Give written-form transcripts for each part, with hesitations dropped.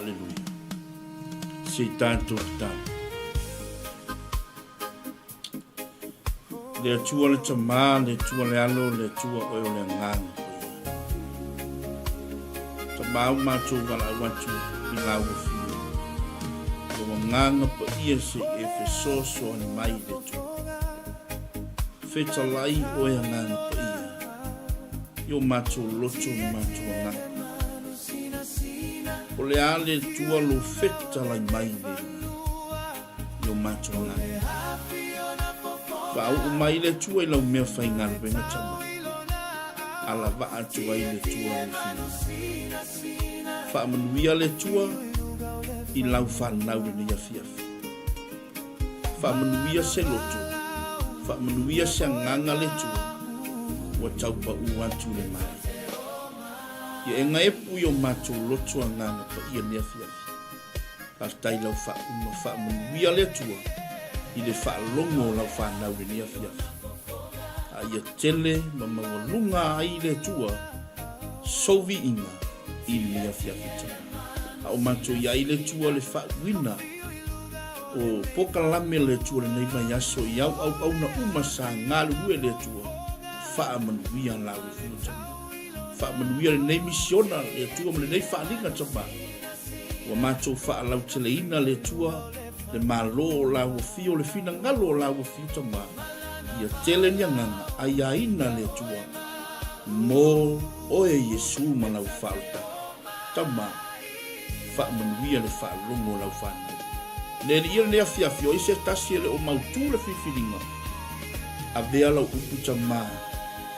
Aleluia. Se i tatou tatalo. Le Atua le Tama, le Atua le Alo, le Atua oe o le Agaga Paia. Tama u matou valaau atu i lau afio. Lou Agaga Paia se i e fesoasoani mai le Atua. Fetalai oe Agaga Paia i o matou loto ma matou agaga. O le a le Atua lou fetalai mai le i o matou agaga. Faauu mai le Atua i lau mea faigaluega tama. Alavaa atu ai le Atua lou finagalo. Faamanuia le Atua i lau fanau lenei afiafi. Faamanuia se loto, faamanuia se agaga le Atua ua taupaū atu i le malie. Ia e gaepu i o matou loto agaga paia nei afiafi. Faafetai lau faauma faamanuia le Atua i le faalogo o lau fanau lenei afiafi. A ia tele ma maualuga ai le Atua sou viiga i lenei afiafi tama. A o matou iai le Atua le faauuina o pokalame le Atua lenei vaiaso i au auauna uma sa galulue le Atua faamanuia lau afio tama. Faamanuia lenei misiona le Atua ma lenei faaaliga tama. Ua matou faalauteleina le Atua le malo o lau afio le finagalo o lau afio tama. Ia tele ni agaga aiaina le Atua mo oe Iesu ma lau faaolataga. Tama, faamanuia le faalogo o lau fanau. Le alii o lenei afiafi, o ai se tasi e le o mautu le filifiliga? Avea lau upu tama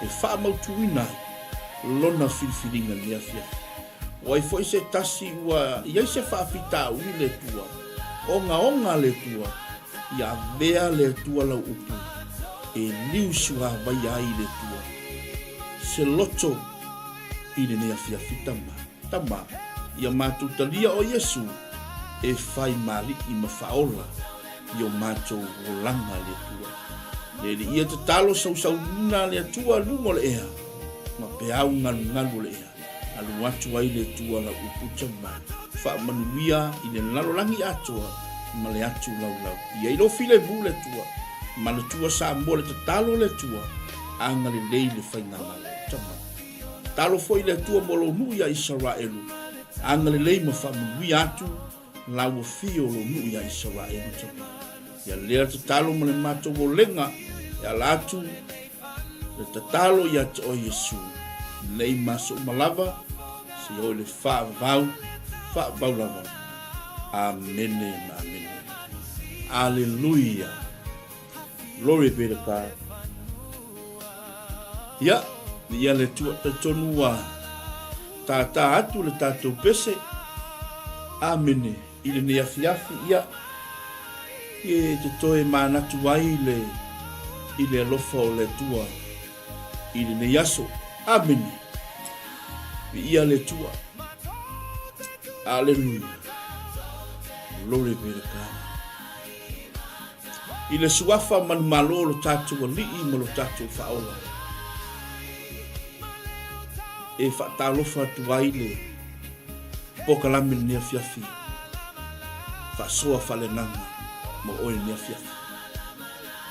e faamautuina ai lona filifiliga i lenei afiafi. O ai foi se tasi ua i ai se faafitauli le Atua, ogaoga le Atua, ia avea le Atua lau upu e liusuavaia ai le Atua se loto i lenei afiafi tama. Tama, ia matou talia o Iesu e fai malii ma faaola i o matou olaga le Atua. Le alii ia tatalo sausaunina le Atua luga o le ea ma peau galugalu o le ea. Alu atu ai le Atua lau upu tama, faamanuia i le lalolagi atoa ma le atu laulau. Ia i lou filemu le Atua, manatua Samoa le tatalo le Atua, agalelei le faigamalo tama. Tatalo foi le Atua mo lou nuu ia Isaraelu, agalelei ma faamanuia atu lau afio o lou nuu ia Isaraelu tama. Ia lea tatalo ma le matou olega e ala atu le tatalo ia te oe Iesu, nei ma aso uma lava, seia oo i le faavavau, faavavau lava. Amene ma amene. Aleluia. Glory be to God. Ia, ia le Atua, talitonu ua tātā atu le tatou pese. Amene. I lenei afiafi, ia, e te toe manatu ai le, i le alofa o le Atua i lenei aso. Amene. Viia le Atua. Aleluia. Glory be to God. I le suafa manumalo o lo tatou Alii ma lo tatou Faaola, e faatalofa atu ai le pokalame lenei afiafi, faasoa faaleagaga mo oe lenei afiafi.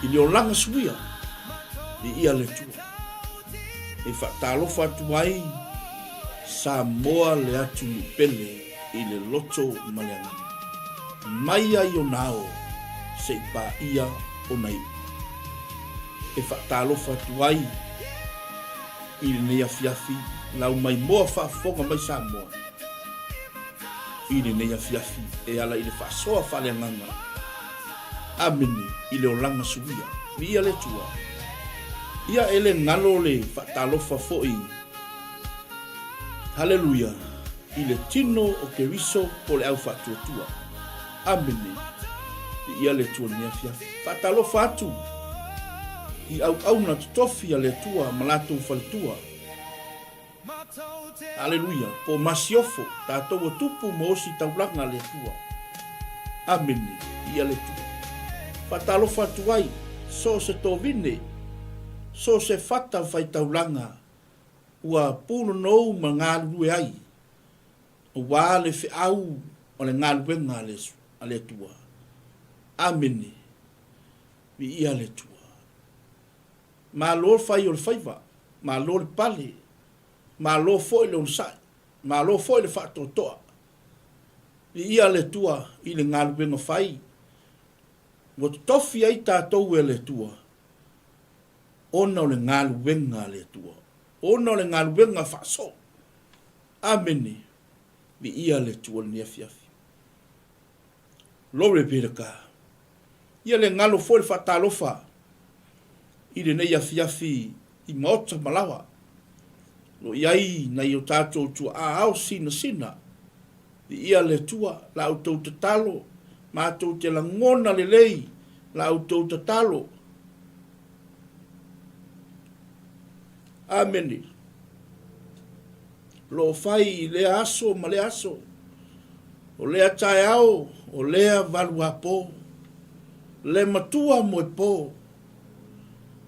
I le olaga suia, viia le Atua. E faatalofa atu ai Samoa le atunuu pele i le loto ma le agaga. Mai ai ona ao se i paia ona iu. E faatalofa atu ai i lenei afiafi lau maimoa faafofoga mai Samoa i lenei afiafi e ala i le faasoa faaleagaga. Amene i le olaga suia. Viia le Atua. Ia e le galo le faatalofa foi. Haleluia i le tino o Keriso po le au faatuatua. Amene. Viia le Atua i lenei afiafi. Faatalofa atu i auauna totofi a le Atua ma latou faletua. Aleluia. Po o Masiofo, tatou ua tupu ma osi taulaga a le Atua. Amene. Viia le Atua. Faatalofa atu ai so o se tovine, so o se fata faitaulaga ua punonou ma galulue ai, aua le feau. O le galuega a le Atua. Amene. Viia le Atua. Malo le fai o le faiva, malo le pale, malo foi le onosai, malo foi le faatoatoa. Viia le Atua i le galuega fai ua totofi ai tatou e le Atua ona o le galuega a le Atua, ona o le galuega faasoo. Amene. Viia le Atua i lenei afiafi. Glory be to God. Ia le galo foi le faatalofa i lenei afiafi i maota ma laoa. O lo o i ai nai o tatou tuaa ao sinasina. Viia le Atua, la outou tatalo, matou te lagona lelei la outou tatalo. Amene. O lo o fai i lea aso ma lea aso, o lea taeao, o lea valuapo, le matua moepo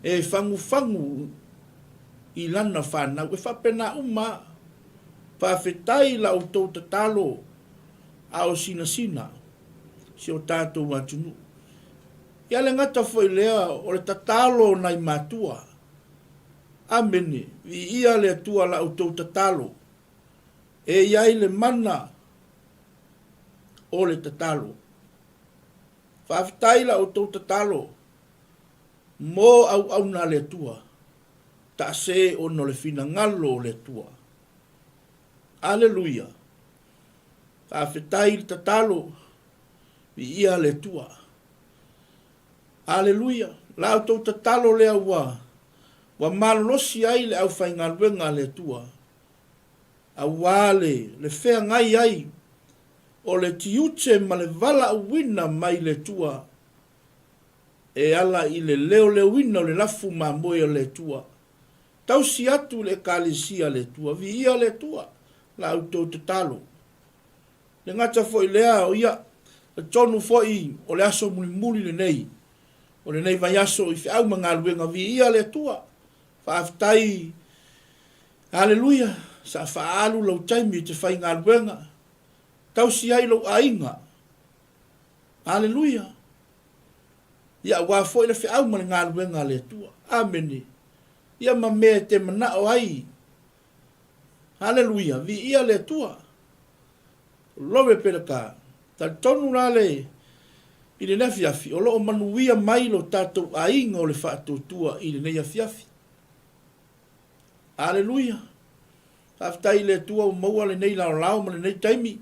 e fagufagu i lana fanau. E faapena uma lava. Faafetai i la outou tatalo a o sinasina si o tatou atunuu. Ia le gata foi lea o le tatalo o nai matua. Amene. Viia le Atua la outou tatalo. E i ai le mana o le tatalo. Faafetai la outou tatalo mo auauna a le Atua, taase ona o le finagalo o le Atua. Aleluia! Faafetai i le tatalo, viia le Atua. Aleluia! La outou tatalo lea ua ua malolosi ai le aufaigaluega a le Atua, aua le le feagai ai o le tiute ma le valaauina mai le Atua e ala i le leoleoina o le lafu mamoe o le Atua. Tausi atu i le Ekalesia a le Atua, viia le Atua, la outou tatalo. Le gata foi lea, o ia, talitonu foi o le aso mulimuli lenei, o lenei vaiaso i feau ma galuega, viia le Atua. Faafetai, aleluia, sa faaalu lou taimi i te faigaluega, tausi ai lou aiga, aleluia. Ia aua foi le feau ma le galuega a le Atua. Amene. Ia ma mea e te manao ai. Aleluia, viia le Atua. Glory be to God. Talitonu la le i lenei afiafi, o lo o manuia mai lo tatou aiga o le faatuatua i lenei afiafi. Aleluia. Faafetai i le Atua ua maua lenei laolao ma lenei taimi,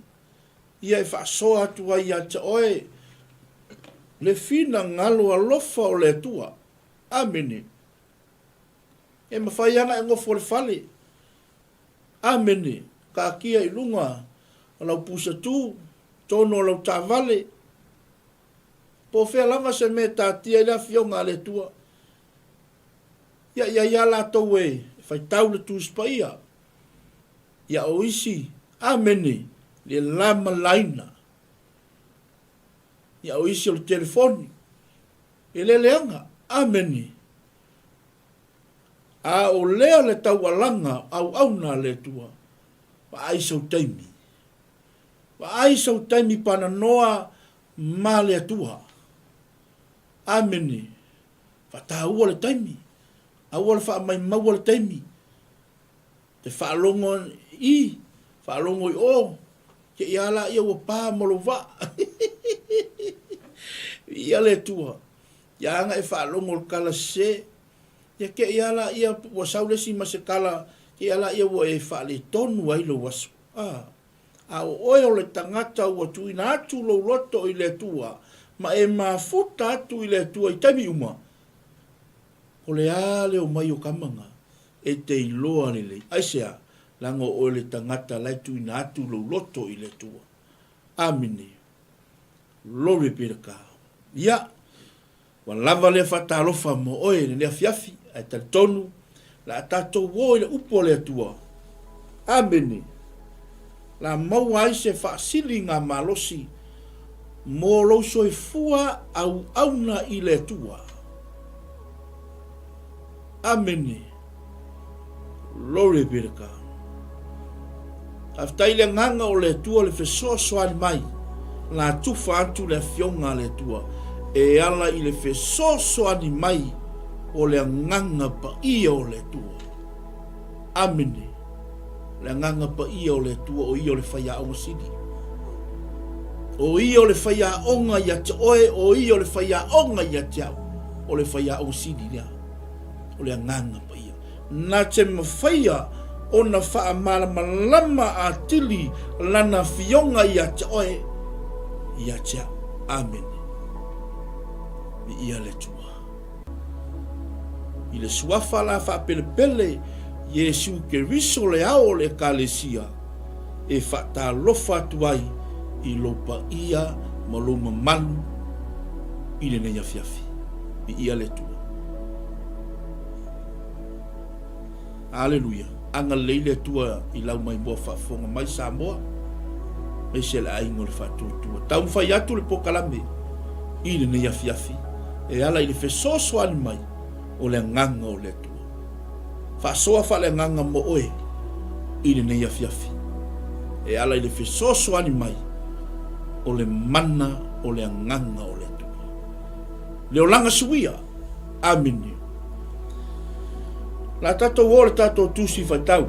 ia e faasoa atu ai ia te oe le finagalo alofa o le Atua. Amene. E mafai lava ona e nofo i le fale. Amene. Taatia i luga o lau pusatu, totonu o lau taavale, po o fea lava se mea e taatia ai le Afioga a le Atua. Ia i ai lava latou e faitau le Tusi Paia. Ia o isi, amene, le lamalaina. Ia o isi o le telefoni. E le leaga, amene. A o lea le taualaga auauna a le Atua, vaai sou taimi. Vaai sou taimi pananoa ma le Atua. Amene. Faataua le taimi. Aua le faamaimaua le taimi. Te faalogo i, faalogo i o, te i a laia ua pa ma lou vaa. Viia le Atua. Ia aga e faalogo i le tala sese, ia te i a laia ua sau le isi ma se tala, te i a laia ua e faaletonu ai lou aso. A, a o oe o le tagata ua tuuina atu lou loto i le Atua, ma e mafuta atu i le Atua i taimi uma, o le a le omai o kamaga e te iloa lelei. Aisea? Leaga o oe le tagata la e tuuina atu lou loto i le Atua. Amene. Glory be to God. Ia, ua lava lea faatalofa mo oe i lenei afiafi, ae talitonu, o le a tatou o i le upu a le Atua. Amene. La maua ai se faasiliga malosi mo lou soifua auauna i le Atua. Amene. Glory be to God. Faafetai i le Agaga o le Atua le fesoasoani mai. La tufa atu le Afioga a le Atua e ala i le fesoasoani mai o le Agaga Paia o le Atua. Amene. O le Agaga Paia o le Atua, o Ia o le faiaoga sili. O Ia o le faiaoga ia te oe, o Ia o le faiaoga ia te au. O le faiaoga sili lea, o le Agaga Paia. Na te mafaia ona faamalamalama atili Lana Afioga ia te oe, ia te au. Amene. Viia le Atua. I le suafa la faapelepele Iesu Keriso le ao o le Ekalesia e faatalofa atu ai i lou paia ma lou mamalu i lenei afiafi. Viia le Atua. Aleluia! Agalelei le Atua i lau maimoa faafofoga mai Samoa, aemaise le aiga o le Faatuatua. Taumafai atu le pokalame i lenei afiafi e ala i le fesoasoani mai o le Agaga o le Atua. Faasoa faaleagaga mo oe i lenei afiafi e ala i le fesoasoani mai o le mana o le Agaga o le Atua. Le olaga suia! Amene. La tatou o le tatou tusi faitau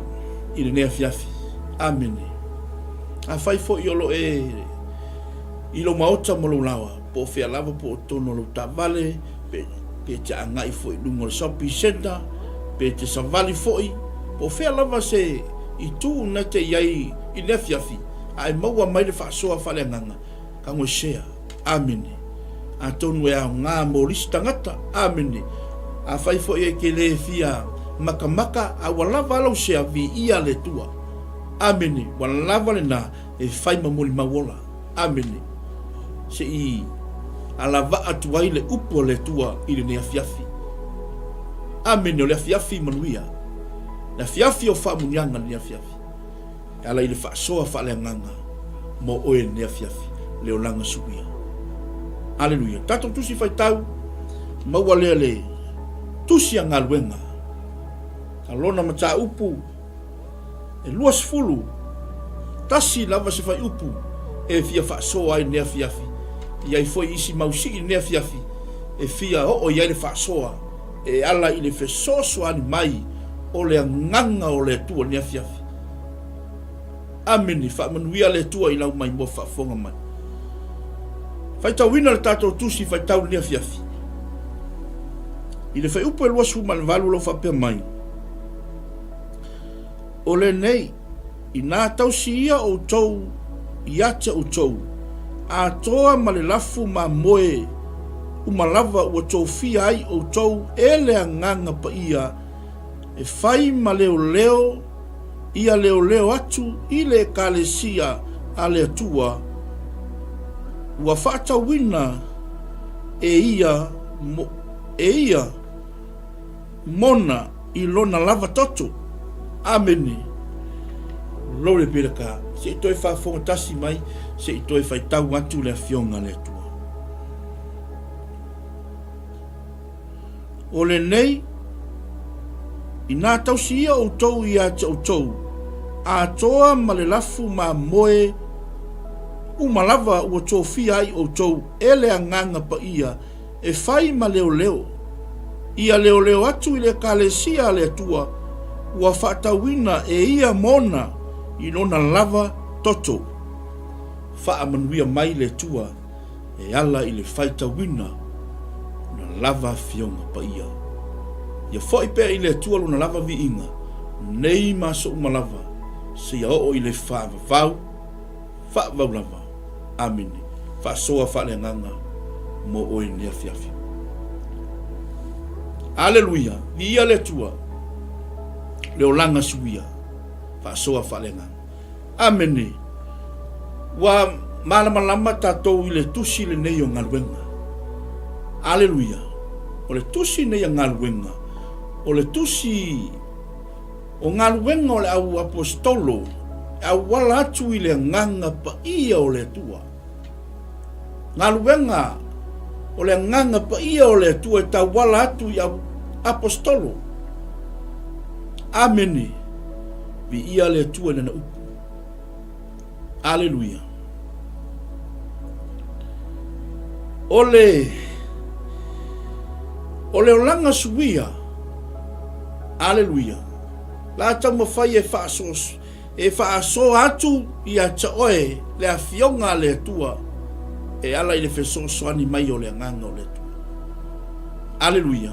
i lenei afiafi. Amene. Afai foi o lo e i lou maota ma lou laoa, po o fea lava po o totonu o lou taavale, pe, pe te agai foi i luga o le shopping centre, pe te savali foi, po o fea lava se itu na te i ai i le afiafi, a e maua mai le faasoa faaleagaga, Tagoesea. Amene. Atonu e aoga mo lisi tagata. Amene. Afai foi e te le fia makamaka, a ua lava a lou sea, viia le Atua. Amene. Ua lava lena e fai ma molimau ola. Amene. Se i alavaa atu ai le upu a le Atua i lenei afiafi. Amene. O le afiafi manuia. Le afiafi o faamuniaga lenei afiafi. E ala i le faasoa faaleagaga mo oe lenei afiafi, le olaga suia. Aleluia. Tatou tusi faitau, maua lea le tusi a galuega. A lona mataupu e 20, tasi lava se faiupu e fia faasoa ai lenei afiafi. I ai foi isi mau sii lenei afiafi e fia oo i ai le faasoa e ala i le fesoasoani mai o le Agaga o le Atua i lenei afiafi. Amene. Faamanuia le Atua i lau maimoa faafofoga mai. Faitauina le tatou tusi faitau i lenei afiafi. I le fuaiupu e 28 o lo o faapea mai, O lenei, inā tausi ia outou ia te outou, atoa ma le lafu mamoe uma lava ua tofia ai outou e le Agaga Paia e fai ma leoleo ia leoleo atu i le Ekalesia a le Atua ua faatauina e ia e ia mona i lona lava toto. Amene. Glory be to God. Se i toe faafofoga tasi mai, se i toe faitau atu le Afioga a le Atua. O lenei, inā tausi ia outou ia te outou, atoa ma le lafu mamoe uma lava ua tofia ai outou e le Agaga Paia e fai ma leoleo. Ia leoleo atu i le Ekalesia a le Atua ua faatauina e ia mona i lona lava toto. Faamanuia mai le Atua e ala i le faitauina ona lava Afioga Paia. Ia foi pea i le Atua lona lava viiga, nei ma aso uma lava, seia oo i le faavavau. Faavavau lava. Amene. Faasoa faaleagaga mo oe i lenei afiafi. Aleluia. Viia le Atua. Le olaga suia. Faasoa faaleagaga. Amene. Ua malamalama tatou i le tusi lenei o galuega. Aleluia. O le tusi nei a galuega, o le tusi O galuega o le au aposetolo e auala atu i le Agaga Paia o le Atua. Galuega o le Agaga Paia o le Atua e tauala atu i au aposetolo. Amene. Viia le Atua i Lana upu. Aleluia. O le O le olaga suia, aleluia, la taumafai e faaso e faasoa atu ia te oe le Afioga a le Atua e ala i le fesoasoani mai o le Agaga o le Atua. Aleluia.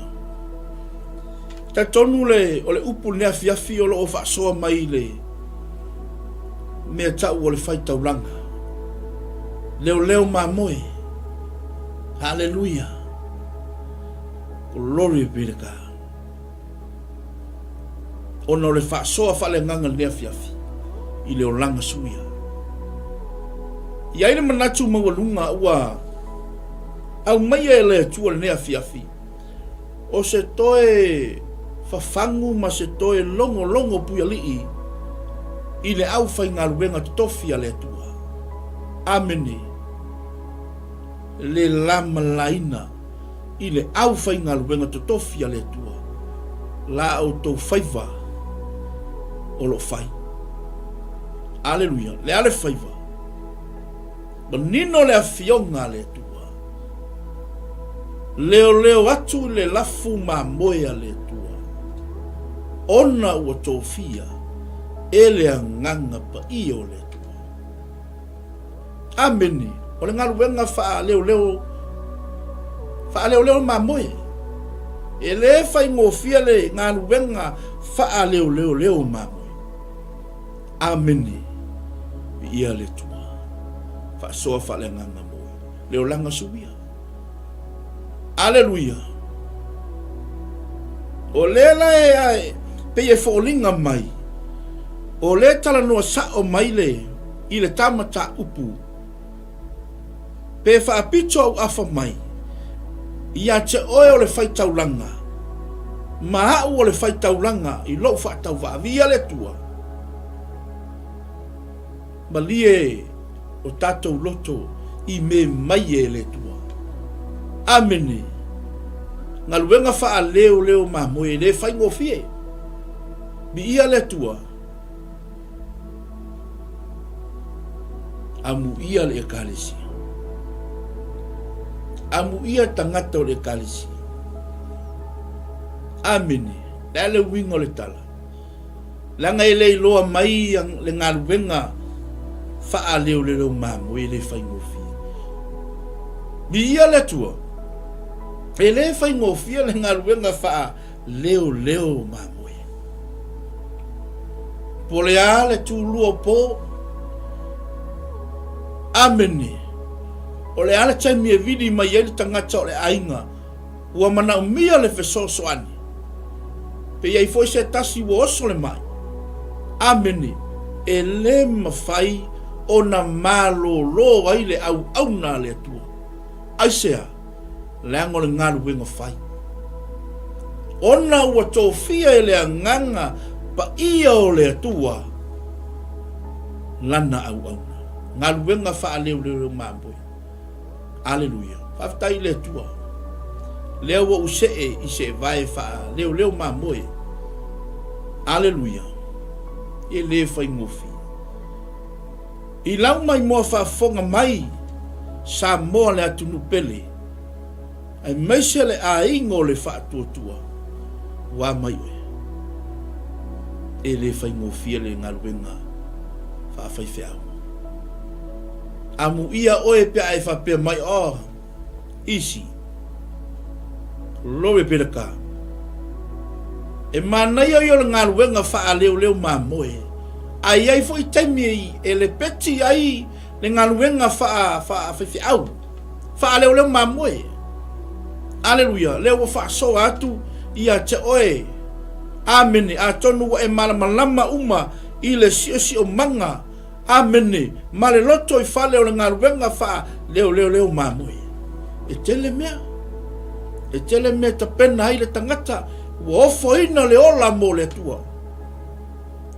Talitonu le o le upu lenei afiafi o lo o faasoa mai i le mea tau o le faitaulaga. Leoleo mamoe. Haleluia. Glory be to God. Ona o le faasoa faaleagaga lenei afiafi i le olaga suia. I ai le manatu maualuga ua aumaia e le Atua lenei afiafi O se toe fafagu ma se toe logologo puialii i le aufaigaluega totofi a le Atua. Amene. Le lamalaina i le aufaigaluega totofi a le Atua la outou faiva o lo o fai. Aleluia. Le a le faiva? Manino le Afioga a le Atua. Leoleo atu i le lafu mamoe a le Atua, ona ua tofia e le Agaga Paia o le Atua. Amene. O le galuega faaleoleo, faaleoleo mamoe. E le faigofie le galuega faaleoleoleo mamoe. Amene. Viia le Atua. Faasoa faaleagaga moe. Le olaga suia. Aleluia. O lea la e ae pei e foliga mai o lea talanoa sao mai le i le ta mataupu pe faapito au afa mai ia te oe o le faitaulaga ma au o le faitaulaga i lou faatauvaa. Viia le Atua. Malie o tatou loto i me mai e le Atua. Amene. Galuega faaleoleo mamoe e le faigofie. Viia le Atua. Amuia le Ekalesia. Amuia tagata o le Ekalesia. Amene. Le a le uiga o le tala? Leaga e le iloa mai le galuega faaleoleleo mamoe e le faigofie. Viia le Atua, e le faigofie le galuega faaleoleo mamoe. Po o le a le tulua o po? Amene. O le a le taimi e vili mai ai le tagata o le aiga Ua manaomia le fesoasoani. Pe i ai foi se tasi ua oso le mai. Amene. E le mafai ona malolo ai le auauna a le Atua. Aisea? Leaga o le galuega fai. Ona ua tofia e le Agaga Paia o le Atua lana auauna. Galuega faaleoleo mamoe. Aleluia. Faafetai i le Atua. Lea ua ou see i se vae faaleoleo mamoe. Aleluia. E le faigofie. I lau maimoa faafofoga mai Samoa le atunuu pele, aemaise le aiga o le faatuatua, ua mai oe. E le faigofie le galuega faafaifeau. Amuia oe pe a e faapea mai, Oh, easy. Glory be to God. E manaia ia o le galuega faaleoleo mamoe, a i ai foi taimi e lepeti ai le galuega faafaifeau, faaleoleo mamoe. Aleluia, lea ua faasoa atu ia te oe. Amene, atonu ua e malamalama uma i le siosiomaga Amene, ma le loto i fale o le galuega faa leoleoleo mamoe. E tele mea. E tele mea e tapena ai le tagata ua ofoina le ola mo le Atua.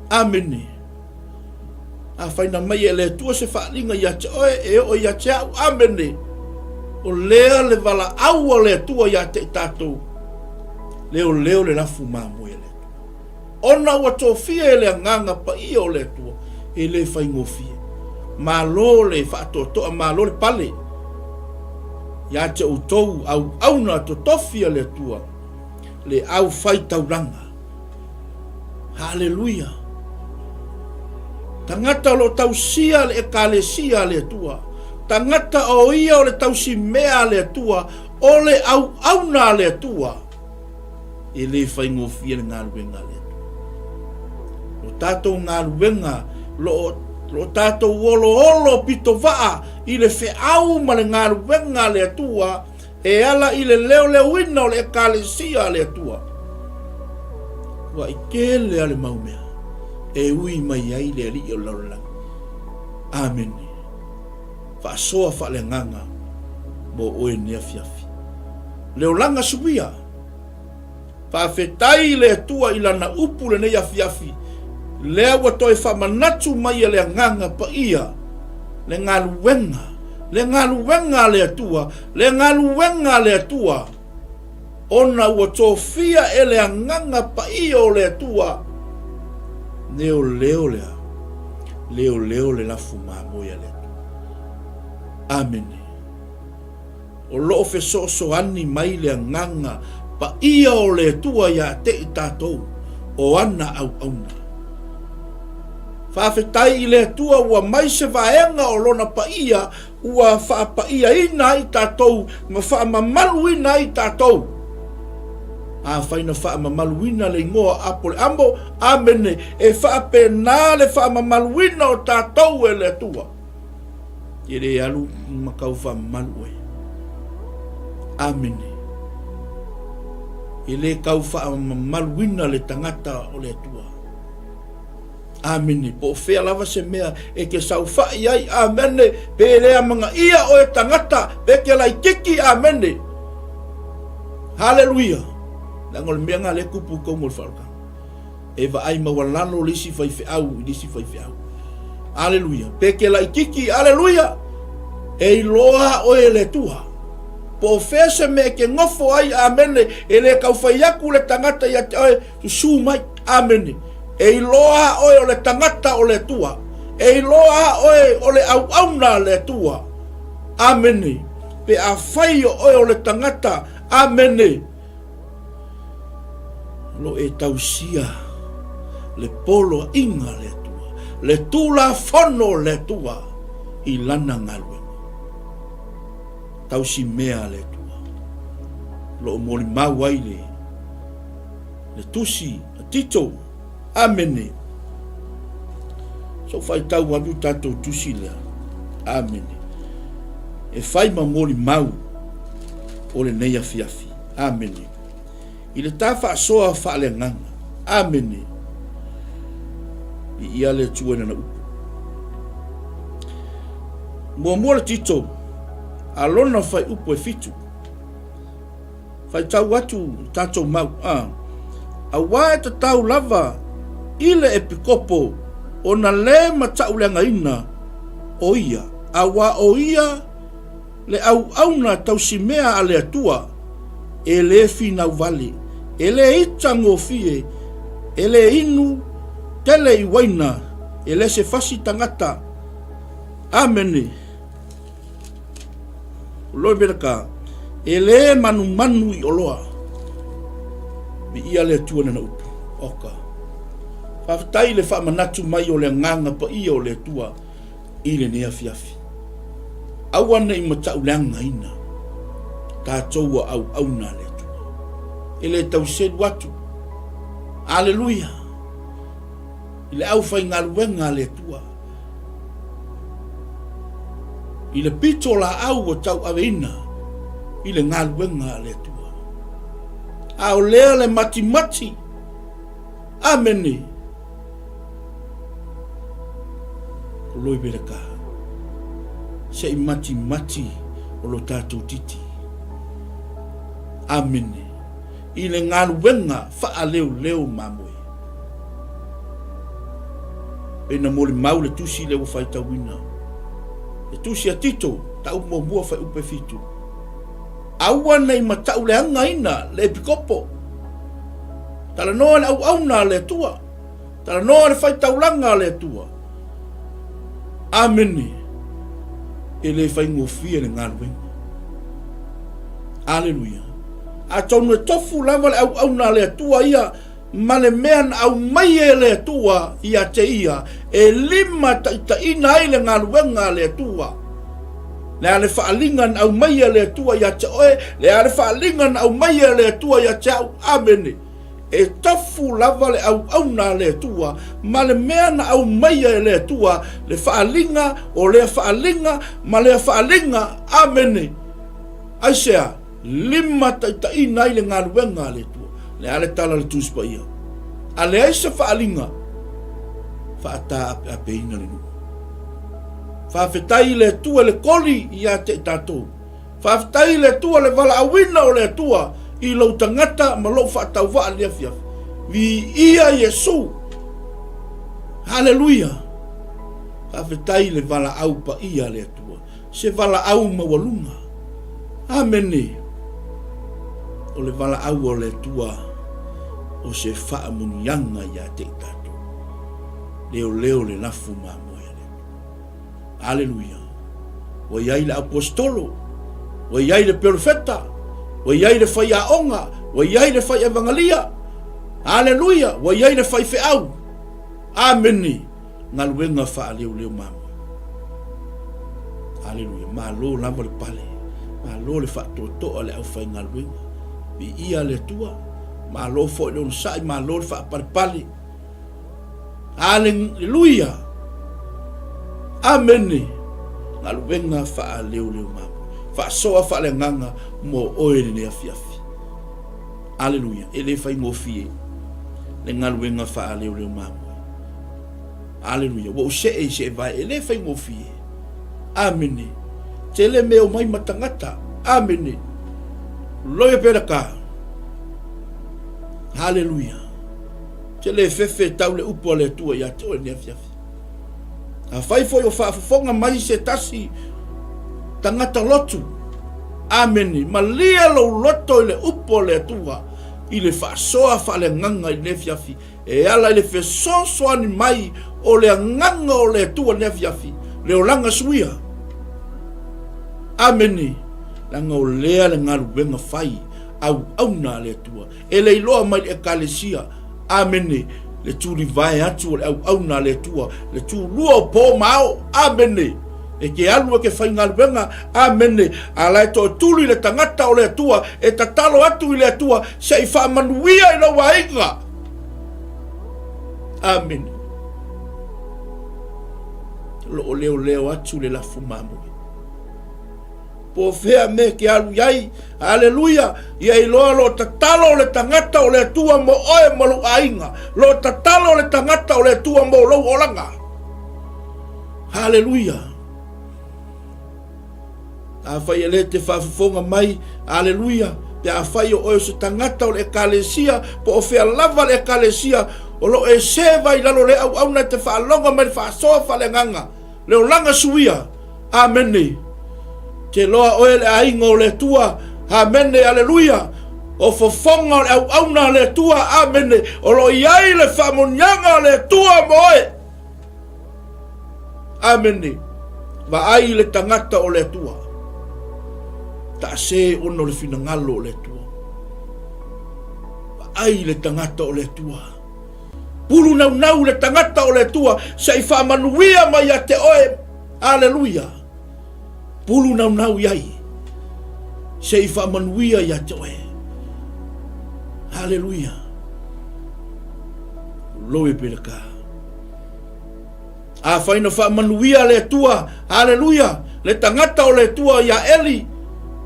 Amene. Afai na mai e le Atua se faaaliga ia te oe e oo ia te au. Amene. O lea le valaau a le Atua ia te i tatou. Leoleo le lafu mamoe a le Atua. Ona ua tofia e le Agaga Paia o le Atua, e le faigofie. Malo le faatoatoa, malo le pale. Ia te outou auauna totofi a le Atua, le aufaitaulaga. Haleluia! Tagata o lo o tausia le Ekalesia a le Atua, tagata o ia o le tausimea a le Atua, o le auauna a le Atua, e le faigofie le galuega a le Atua. O tatou galuega lo o lo tatou oloolo pitovaa i le feau ma le galuega a le Atua e ala i le leoleoina o le Ekalesia a le Atua. Ua i tele a le mau mea e ui mai ai le Alii o le lalolagi. Amene. Faasoa faaleagaga mo oe nei afiafi. Le olaga suia. Faafetai i le Atua i Lana upu lenei afiafi, lea ua toe faamanatu mai e le Agaga Paia le galuega, le galuega a le Atua, le galuega a le Atua, ona ua tofia e le Agaga Paia o le Atua leoleo lea, leoleo le lafu mamoe a le Atua. Amene. O lo o fesoasoani mai le Agaga Paia o le Atua ia te i tatou, o ana auauna. Faafetai i le Atua ua mai se vaega o Lona paia ua faapaiaina ai tatou ma faamamaluina ai tatou. Afai na faamamaluina le igoa Apo le Amo, Amene, e faapena le faamamaluina o tatou e le Atua. E le alu ma kau faamamalu oe. Amene. E le kau faamamaluina le tagata o le Atua. Amene. Po o fea lava se mea e ke saofai ai. Amene. Pe le amanaia oe tagata, pe ke laititi. Amene. Haleluia. Leaga o le mea lena lea e tupu i totonu o le faaolataga. E vaai maualalo le isi faifeau i le isi faifeau. Aleluia. Pe ke laititi, aleluia. E iloa oe e le Atua. Po o fea se mea e ke nofo ai, amene, e le tau fai atu le tagata ia te oe, susu mai, amene. E iloa oe o le tagata o le Atua. E iloa oe o le auauna a le Atua. Amene. Pe afai o oe o le tagata, amene, O lo o e tausia le poloaiga a le Atua, le Tulafono o le Atua i Lana galuega. Tausimea a le Atua. O lo o molimau ai le, le tusi a Tito. Amene. So faitau atu tatou tusi lea. Amene. E fai ma molimau o lenei afiafi. Amene. I le ta faasoa faaleagaga. Amene. Viia le Atua i lana upu. Muamua le Tito, a lona fuaiupu e fitu. Faitau atu le tatou mau, a. Auā e tatau lava i le epikopo ona le matauleagaina o ia, auā o ia Le auauna tausimea a le Atua, e le finau wale, e le ita gofie, e le inu tele i waina, e le se fasi tagata. Amene. Loi ka, e le manumanu i oloa. Viia le Atua nana upu. Oka. Faafetai le faamanatu mai o le agaga paia o le Atua i lenei afiafi. Aua ne i matauleagaina tatou ua auauna a le Atua. E le tau selu atu. Aleluia! I le aufaigaluega a le Atua. I le pito laau ua tauaveina i le galuega a le Atua. A o lea le matimati. Amene. Ko loi vele ka. Se i matimati o lo tatou titi. Amene. I le galuega faaleoleo mamoe. Pei na molimau le tusi lea ua faitauina. Le tusi a Tito, taupu muamua fuaiupu e fitu. Aua ne i matauleagaina le epikopo. Talanoa le auauna a le Atua. Talanoa le faitaulaga a le Atua. Amene. E le faigofie le galuega. Aleluia. Atonu e tofu lava le auauna a le Atua ia ma le mea na aumai e le Atua ia te ia e limataitaiina ai le galuega a le Atua. Le a le faaaliga na aumai e le Atua ia te oe, le a le faaaliga na aumai e le Atua ia te au. Amene. E tofu lava le auauna a le Atua ma le mea na aumaia e le Atua, le faaaliga o lea faaaliga ma lea faaaliga. Amene. Aisea? Limataitaiina ai le galuega a le Atua. Le a le tala a le Tusi Paia? A leai se faaaliga, faataapeapeina le nuu. Faafetai i le Atua i le koli ia te i tatou. Faafetai i le Atua le valaauina o le Atua i lou tagata ma lou faatauvaa i lenei afiafi. Viia Iesu! Haleluia! Faafetai i le valaau paia a le Atua, se valaau maualuga. Amene! O le valaau a le Atua o se faamuniaga ia te i tatou. Leoleo le lafu mamoe a le Atua. Aleluia! Ua i ai le aposetolo, ua i ai le perofeta, ua i ai le faiaoga, ua i ai le fai evangalia. Aleluia! Ua i ai le faifeau. Amene! Galuega faaleoleo mamoe. Aleluia! Malo lava le pale, malo le faatoatoa le aufaigaluega. Viia le Atua, malo foi le onosai, malo le faapalepale. Aleluia! Amene! Galuega faaleoleo mamoe. Faasoa faaleagaga mo oe lenei afiafi. Aleluia! E le faigofie le galuega faaleoleo mamoe. Aleluia! Ua ou see i se evae, e le faigofie. Amene! Tele mea omai ma tagata. Amene! Loia pea le ka. Aleluia! Te le fefe tau le upu a le Atua ia te oe lenei afiafi. Afai foi o faafofoga mai se tasi tagata lotu, amene, malie lou loto i le upu a le Atua i le faasoa faaleagaga i lenei afiafi, e ala i le fesoasoani mai o le agaga o le Atua i lenei afiafi, le olaga suia. Amene, leaga o lea le galuega fai auauna a le Atua. E le iloa mai le Ekalesia, amene, le tulivae atu o le auauna a le Atua, le tulua o po ma ao, amene, e ke alu e ke faigaluega, amene, a la e toatuli le tagata o le Atua e tatalo atu i le Atua se i faamanuia i lou aiga. Amene. Lo o leoleo atu le lafu mamoe. Po o fea mea e ke alu i ai, aleluia, ia iloa lo tatalo le tagata o le Atua mo oe ma lou aiga, lo tatalo le tagata o le Atua mo lou olaga. Haleluia. Afai e le te faafofoga mai, aleluia, pe afai o oe o se tagata o le ekalesia, po o fea lava le ekalesia, o lo o e seva i lalo le auauna e te faalogo mai le faasoa faaleagaga, Le olaga suia. Amene. Te loa oe le aiga o le Atua. Amene. Aleluia. O fofoga o le auauna a le Atua. Amene. O lo o i ai le faamoniaga a le Atua mo oe. Amene. Vaai i le tagata o le Atua. Taase ona o le finagalo o le Atua. Vaai i le tagata o le Atua. Pulu naunau le tagata o le Atua se i faamanuia mai ia te oe. Aleluia. Pulu naunau i ai se i faamanuia ia te oe. Aleluia. Glory be to God. Afai na faamanuia le Atua, haleluia, le tagata o le Atua ia Eli,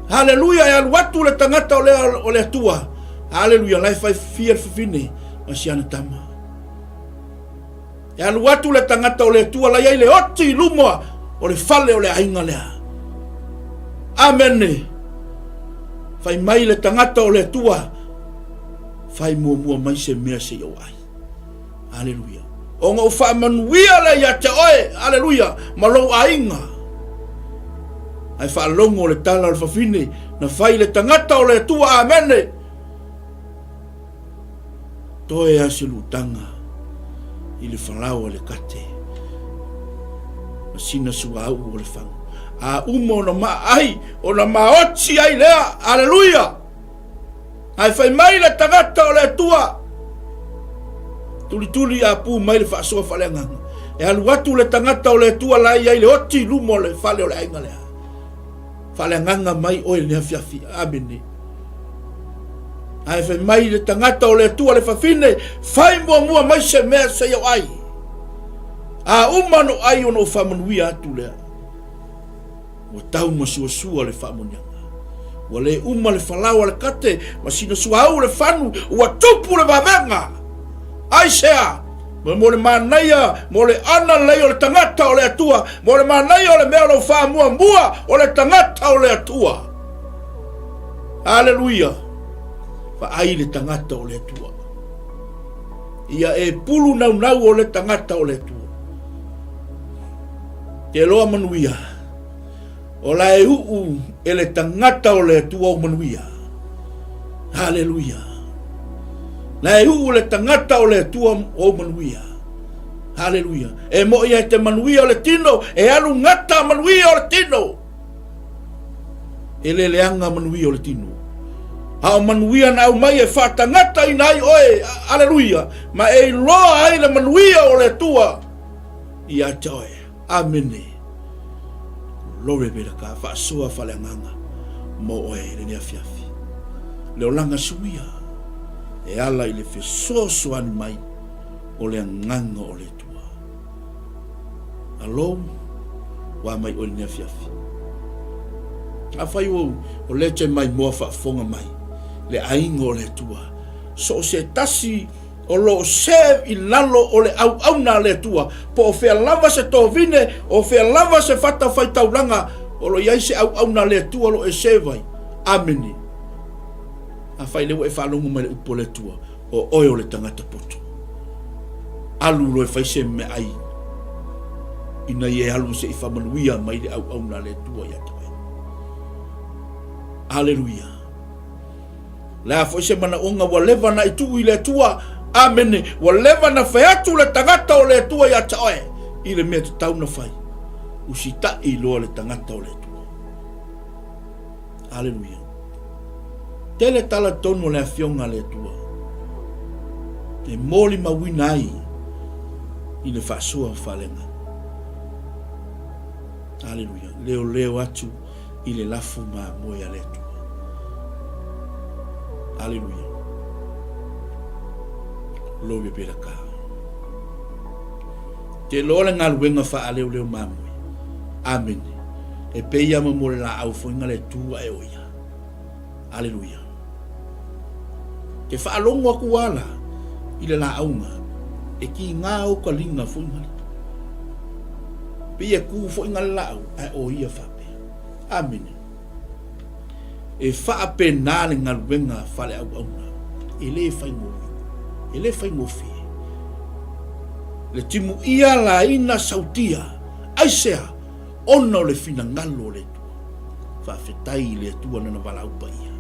haleluia, e alu atu le tagata o le, o le Atua, haleluia, la e fai fia le fafine ma si ana tama. E alu atu le tagata o le Atua, la i ai le oti i luma o le fale o le aiga lea. Amene. Fai mai le tagata o le Atua, fai muamua mai se mea se i ou ai. Aleluia. Ona ou faamanuia lea ia te oe, aleluia, ma lou aiga. Ae faalogo le tala o le fafine na fai le tagata o le Atua, amene. Toe a se lutaga i le falao a le kate, ma sina suauu o le fagu. A uma ona maai, ona maoti ai lea. Aleluia! Ae fai mai le tagata o le Atua, tulituli a pu mai le faasoa faaleagaga. E alu atu le tagata o le Atua la e i ai le oti i luma o le fale o le aiga lea. Faaleagaga mai oe i le afiafi. Amene. Ae fai mai le tagata o le Atua le fafine, fai muamua mai se mea se i ou ai. A uma ona ou ai ona ou faamanuia atu lea. Ua tau masuasua le faamanuiaga. Ua le uma le falao a le kate ma sina suauu le fanu, ua tupu le vavega. Aisea? Mo le manaia, mo le ana lelei o le tagata o le Atua, mo le manaia o le mea o lou faamuamua o le tagata o le Atua. Aleluia! Vaai le tagata o le Atua. Ia e pulu naunau o le tagata o le Atua. Te loa manuia, o la e uu e le tagata o le Atua o manuia. Haleluia. La e uu le tagata o le Atua o manuia. Haleluia. E mo ia te manuia o le tino, e alu gata manuia o le tino. E le leaga manuia o le tino. A o manuia na aumai e faatagataina ai oe, aleluia, ma e iloa ai le manuia o le Atua ia te oe. Amene. Glory be to God. Faasoa faaleagaga mo oe i lenei afiafi. Le olaga suia e ala i le fesoasoani mai o le agaga o le Atua. Alo, ua mai oe i lenei afiafi. Afai ua o lea te maimoa faafofoga mai le aiga o le Atua, so o se tasi o lo o serve i lalo o le auauna a le Atua, po o fea lava se tovine, o fea lava se fatafaitaulaga, o lo o i ai se auauna a le Atua o lo o e serve ai. Amene. Afai lea ua e faalogo mai le upu a le Atua, o oe o le tagata poto. Alu loa e fai se meaai ina ia e alu se i faamanuia mai le auauna a le Atua ia te oe. Aleluia. Le a foi se manaoga ua leva na i tuu i le Atua. Amene. Ua leva na fai atu le tagata o le Atua ia te oe i le mea tatau na fai. Usitaʻi loa le tagata o le Atua. Aleluia. Tele tala tonu o le afioga a le Atua e molimauina ai i le faasoa faaleagaga. Aleluia. Leoleo atu i le lafo mamoe a le Atua. Aleluia. Glory be to God. Te loa le galuega faaleoleo mamoe. Amene. E pei ia ma mo le laau foi nga le tu ae o ia. Aleluia. Te faalogo aku ala i le laauga e ki ngā o ka linga foi nga le. Pei e ku foi nga le laau ae o ia faapea. Amene. E faapena le galuega faaleauauna, e le faigofie. E le faigofie. Le timuia laina sautia, aisea, ona o le finagalo o le Atua. Faafetai i le Atua nana valaau paia.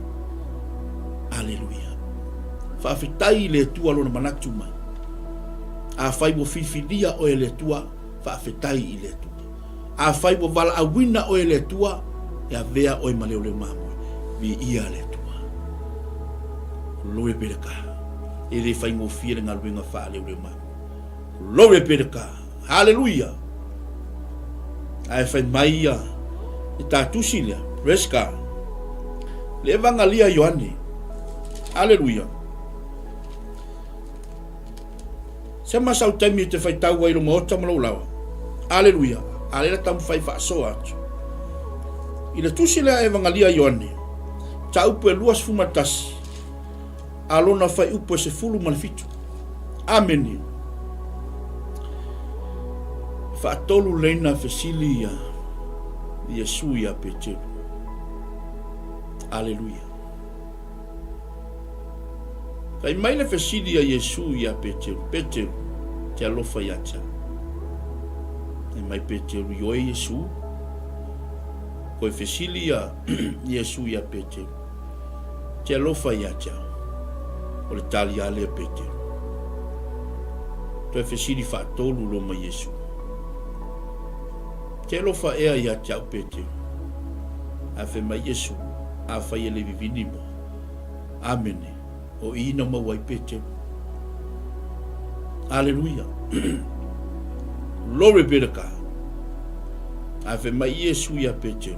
Aleluia. Faafetai i le Atua lona manatu mai. Afai ua filifilia oe e le Atua, faafetai i le Atua. Afai ua valaauina oe e le Atua, e avea oe ma leoleo mamoe. Viia le Atua. Glory be to God. E le faigofie le galuega faaleoleo mamoe. Glory be to God. Hallelujah. Ae fai mai ia i tā tusi lea. Praise God. Le Evangalia Ioane. Hallelujah. Se ma sau taimi e te whaitau ai lo maota ma lou lawa. Aleluia. A lela taumafai faasoa atu. I le tusi lea Evangalia Ioane, mataupu e 21, a lona fuaiupu e 17. Amene. E faatolu leina fesili ia Iesu ia Peteru. Aleluia. Fai mai le fesili a Iesu iā Peteru, Peteru, te alofa iā te au. Fai mai Peteru, Ioe Iesu. Koe fesili a Iesu iā Peteru, Te alofa iā te au. O le tali a lea Peteru. Toe fesili faatolu loa mai Iesu. Te alofa ea ia te au Petero. Ae fai mai Iesu, Afai e le vivini moa. Amene. O i na maua ai Petero. Aleluia. Glory be to God. Ae fai mai Iesu ia Petero,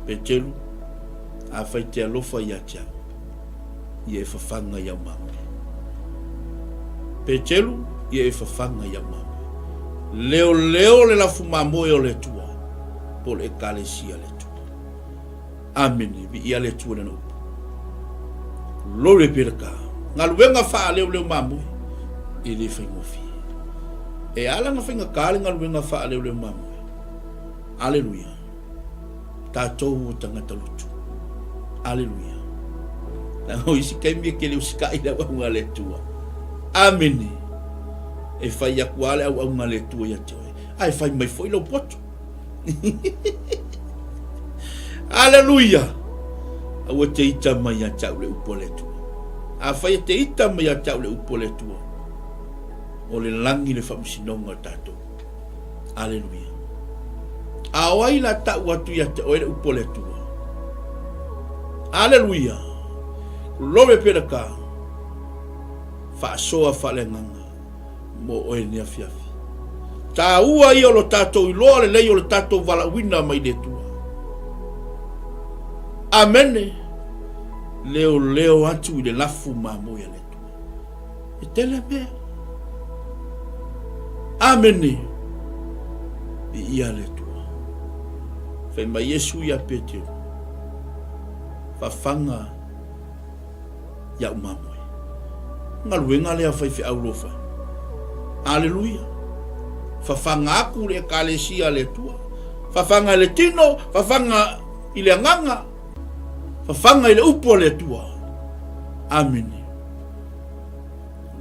Petero, afai te alofa ia te au, ia e fafaga i au mamoe. Petelu, ia e fafaga i au mamoe. Leoleo le lafu mamoe o le Atua, po o le Ekalesia a le Atua. Amene, viia le Atua i lana upu. Glory be to God. Galuega faaleoleo mamoe, e le faigofie. E ala na faigata le galuega faaleoleo mamoe. Aleluia. Tatou o tagata lotu. Aleluia. Leaga o isi taimi e te le usitai i le auauna a le Atua. Amene. E fai atu lava le auauna a le Atua ia te oe, ae fai mai foi lou poto. Aleluia. Aua te ita mai ia te au le upu a le Atua. Afai e te ita mai ia te au le upu a le Atua, o le lagi le faamasinoga o tatou. Aleluia. A o ai la tau atu ia te oe le upu a le Atua? Aleluia. Glory be to God. Faasoa faaleagaga mo oe nei afiafi. Taua ia o lo tatou iloa lelei o le tatou valaauina mai le Atua. Amene. Leoleo atu i le lafu mamoe a le Atua. E tele mea. Amene. Viia le Atua. Fai mai Iesu ia Petero, Fafaga ia'u mamoe. Galuega lea faifeau lofa. Aleluia. Fafaga aku le Ekalesia a le Atua. Fafaga i le tino, fafaga i le agaga, fafaga i le upu a le Atua. Amene.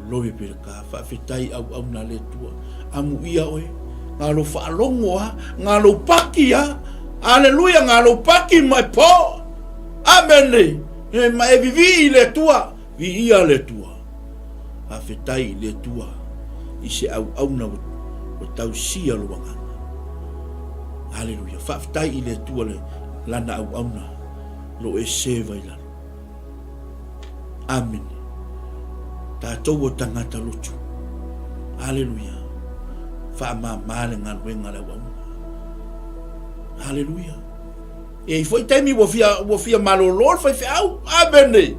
Glory be to God. Faafetai auauna a le Atua. Amuia oe. Ngā lou faalogo a, ngā lou paki a. Aleluia, ngā lou paki ma e po. Amene. E ma e vivii i le Atua. Viia le Atua. Faafetai i le Atua i se auauna ua tausia lou agaga. Aleluia. Faafetai i le Atua le lana auauna lo e seva i lalo. Amene. Tatou o tagata lotu. Aleluia. Faamama le galuega a le auauna. Aleluia. E i foi taimi ua fia, ua fia malolo le faifeau. Amene.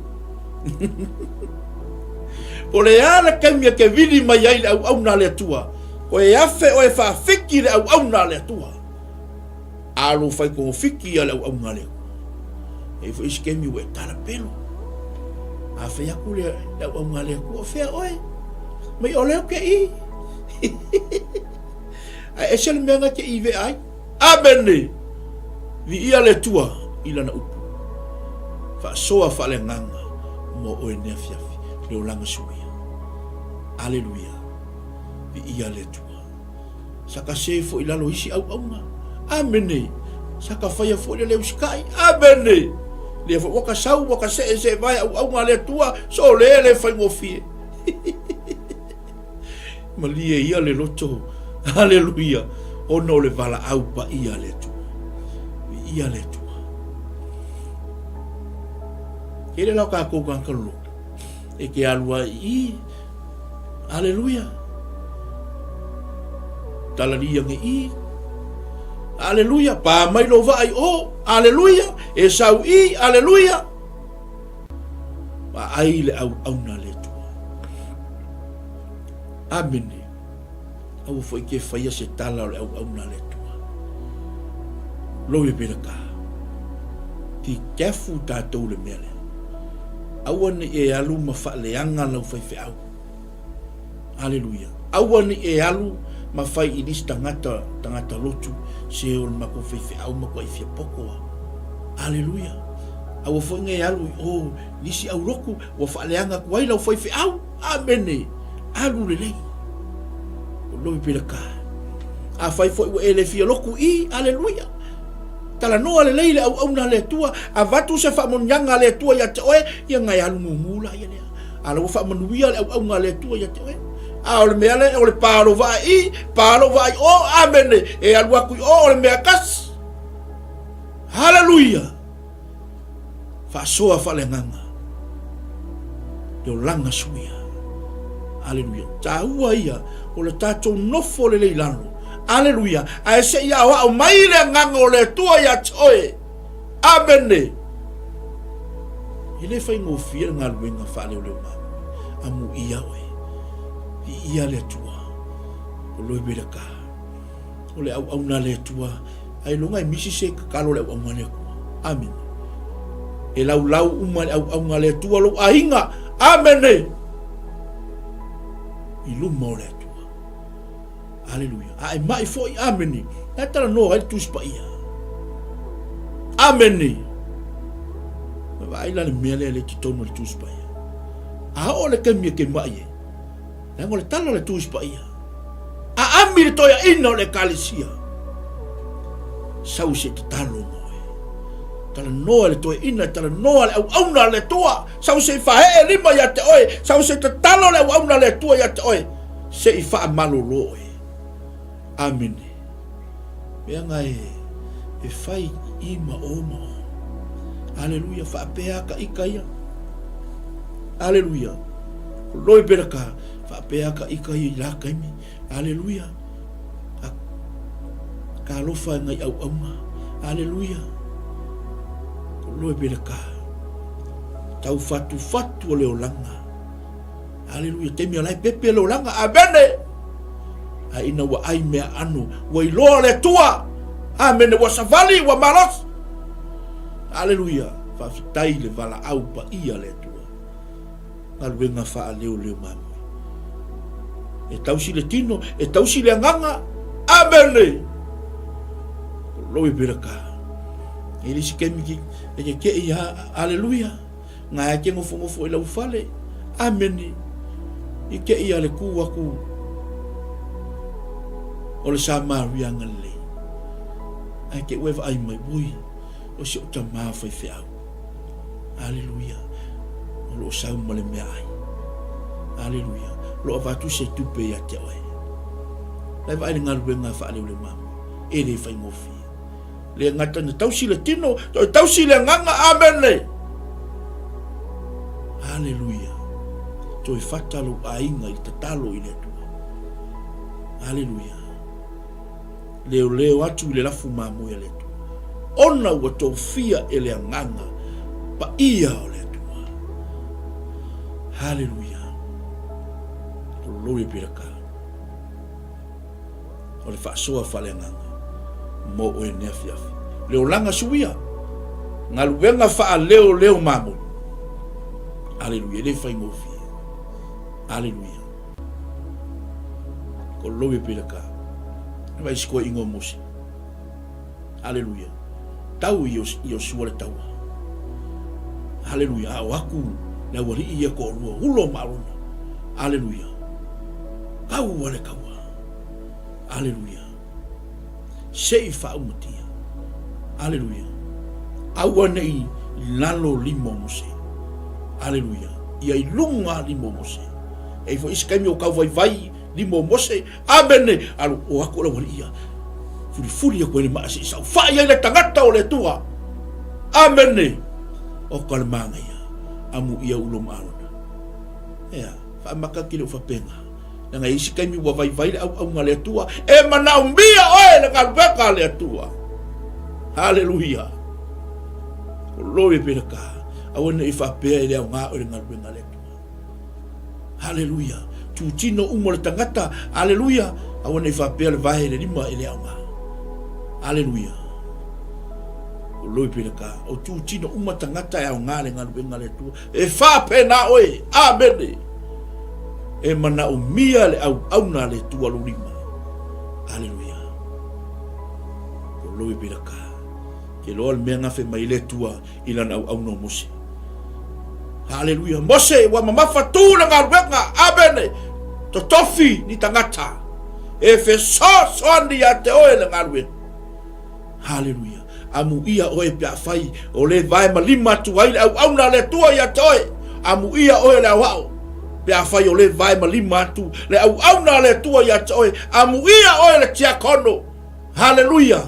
Po le a le taimi e ke vili mai ai le auauna a le Atua. Koe afe oe faafiki le auauna a le Atua. A lou fai kogofiki ia le auauna a le Atua. E i foi isi taimi ua e tala pelo. A fai atu le, le auauna a le Atua, o fea oe? Mai o leo ke i. Ae ese le mea na te i vea ai. Amene! Viia le Atua i lana upu. Faasoa faaleagaga mo oe nei afiafi, le olaga suia. Aleluia! Viia le Atua. Sa ka se foi lalo isi auauna. Amene! Sa ka faia foi le le usikai. Amene! Lea foi ua ka sau, ua ka see see vae auauna a le Atua, so le le faigofie. Malie ia le loto, aleluia, ona o le valaau paia a le Atua. Viia le Atua. Tele la o tatou tagata loloto e te alu ai i, aleluia, talalia nge i, aleluia, pa mai lou vaa i o, aleluia, e sau i, aleluia. Vaai le auauna a le Atua. Amene. Aua foi ke faia se tala o le auauna a le Atua. Glory be to God. Be careful tatou le mea lea. Aua ne i e alu ma faaleaga lau faifeau. Aleluia. Aua ne i e alu ma fai i nisi tagata, tagata lotu, se o le matou faifeau matuai fia poto a. Aleluia. Aua foi ne i alu i o nisi au lotu ua faaleaga atu ai lau faifeau. Amene. Alu lelei. Glory be to God. Afai foi ua e le fia lotu i, aleluia. Talanoa lelei le auauna a le Atua, avatu se faamanuiaga a le Atua ia te oe, ia na e alu mumu laia lea. A la ua faamanuia le auauna a le Atua ia te oe. A o le mea lea, o le pa o lou vaa i i, pa o lou vaa i o, amene, e alu atu i o, o le mea tasi. Haleluia! Faasoa faaleagaga, le olaga suia. Aleluia. Taua ia o le tatou nofo lelei lalo. Aleluia. Ae se i aoao mai le agaga o le Atua ia te oe. Amene. E le faigofie le galuega faaleoleo mamoe. Amuia oe. Viia le Atua. O loe welaka. O le auauna a le Atua. Ailoga e misi se tatalo le auauna a le Atua. Amene. E laulau uma le auauna a le Atua lou aiga. Amene. I luma o le Atua. Aleluia. A e mai foi, amene. E talanoa ai le Tusi Paia. Amene. Vaai la le mea lea le totonu o le Tusi Paia. A oo le taimi e ke mai e, leaga o le tala o le Tusi Paia. A ami le toeaina o le Ekalesia, sau se tatalo mo oe. Talanoa le toeaina, talanoa le auauna a le Atua, sau se i faaee lima ia te oe, sau se tatalo le auauna a le Atua ia te oe, se i faamalolo oe. Amene. Mea nga e, e fai i ma o ma o. Aleluia, faapea ka ika ia. Aleluia. Loi beraka, faapea ka ika ia i la kaimi. Aleluia. A, ka alofa e ngai auaunga. Aleluia. Loi beraka. Tau fatu fatu o le olanga. Aleluia. Taimi o la e pepe le olaga. Amene. A ina ua ai mea ano, ua iloa le Atua. Amene. Ua savali, ua malosi. Aleluia. Faafetai le valaau paia le Atua. Galuega faaleoleo mamoe. E tausi le tino, e tausi le agaga. Amene. Glory be to God. E le isi taimi ki, e ke kei, aleluia. Nga e ke nofonofo i lau fale. Amene. I ke ia le ku aku o le Samaria Galilei. Ae ke ue vaai mai, ui, o si o tamā faifeau. Aleluia. O lo o sau ma le meaai. Aleluia. O lo o avatu se tupe ia te oe. Lai vaai le galuega faaleoleo mamoe. E le faigofie. Le gata na tausi le tino, toe tausi le agaga, amene! Aleluia. Toe fata lou aiga i le tatalo i le Atua. Aleluia. Leoleo atu i le lafu mamoe a le Atua. Ona ua tofia e le agaga paia o le Atua. Aleluia. Glory be to God. o le faasoa faaleagaga mo oe nei afiafi. Le olaga suia, galuega faaleoleo mamoe. Aleluia, e le faigofie. Aleluia. Ko lowe pela ka. Vai si koe ingoa Mose. Aleluia. Tau i Iosua le taua. Aleluia. A o aku le aualii ia ko olua hulo ma Arona. Aleluia. Kaua le kaua. Aleluia. Se i faaumatia. Aleluia. Aua nei lalo lima o Mose. Aleluia. Ia i luga lima o Mose. E i fo isi kaimi o kau vaivai lima o Mose. Amene. Alu o aku o le aualii ia. Fulifuli aku ai le maa se i saofai ai le tagata o le Atua. Amene. O ka le manaia. Amu ia ulo ma Arona. Ea, faamaka ki le ufapenga. Leaga e isi taimi ua vaivai le auauga a le Atua, e manaomia oe le galuega a le Atua. Haleluia. Glory be to God. Aua ne i faapea e le aoga oe le galuega a le Atua. Haleluia. Tutino uma le tagata. Haleluia. Aua ne i faapea le vae le lima e le aoga. Haleluia. Glory be to God. O tutino uma tagata e aoga le galuega a le Atua. E faapena oe. Amene. E manaomia le auauna a le Atua lou lima. Aleluia. Glory be to God. Ke loa le mea gafe mai le Atua i lana auauna o Mose. Haleluia. Mose, ua mamafa tu le galuega. Amene. Totofi ni tagata. E fesoasoani ia te oe le galuega. Haleluia. Amuia oe pe afai o le vae ma lima atu ai le auauna a le Atua ia te oe. Amuia oe le aoao. Pe afai o lē vae ma lima atu le auauna a le Atua ia te oe, amuia oe le tiakono. Haleluia!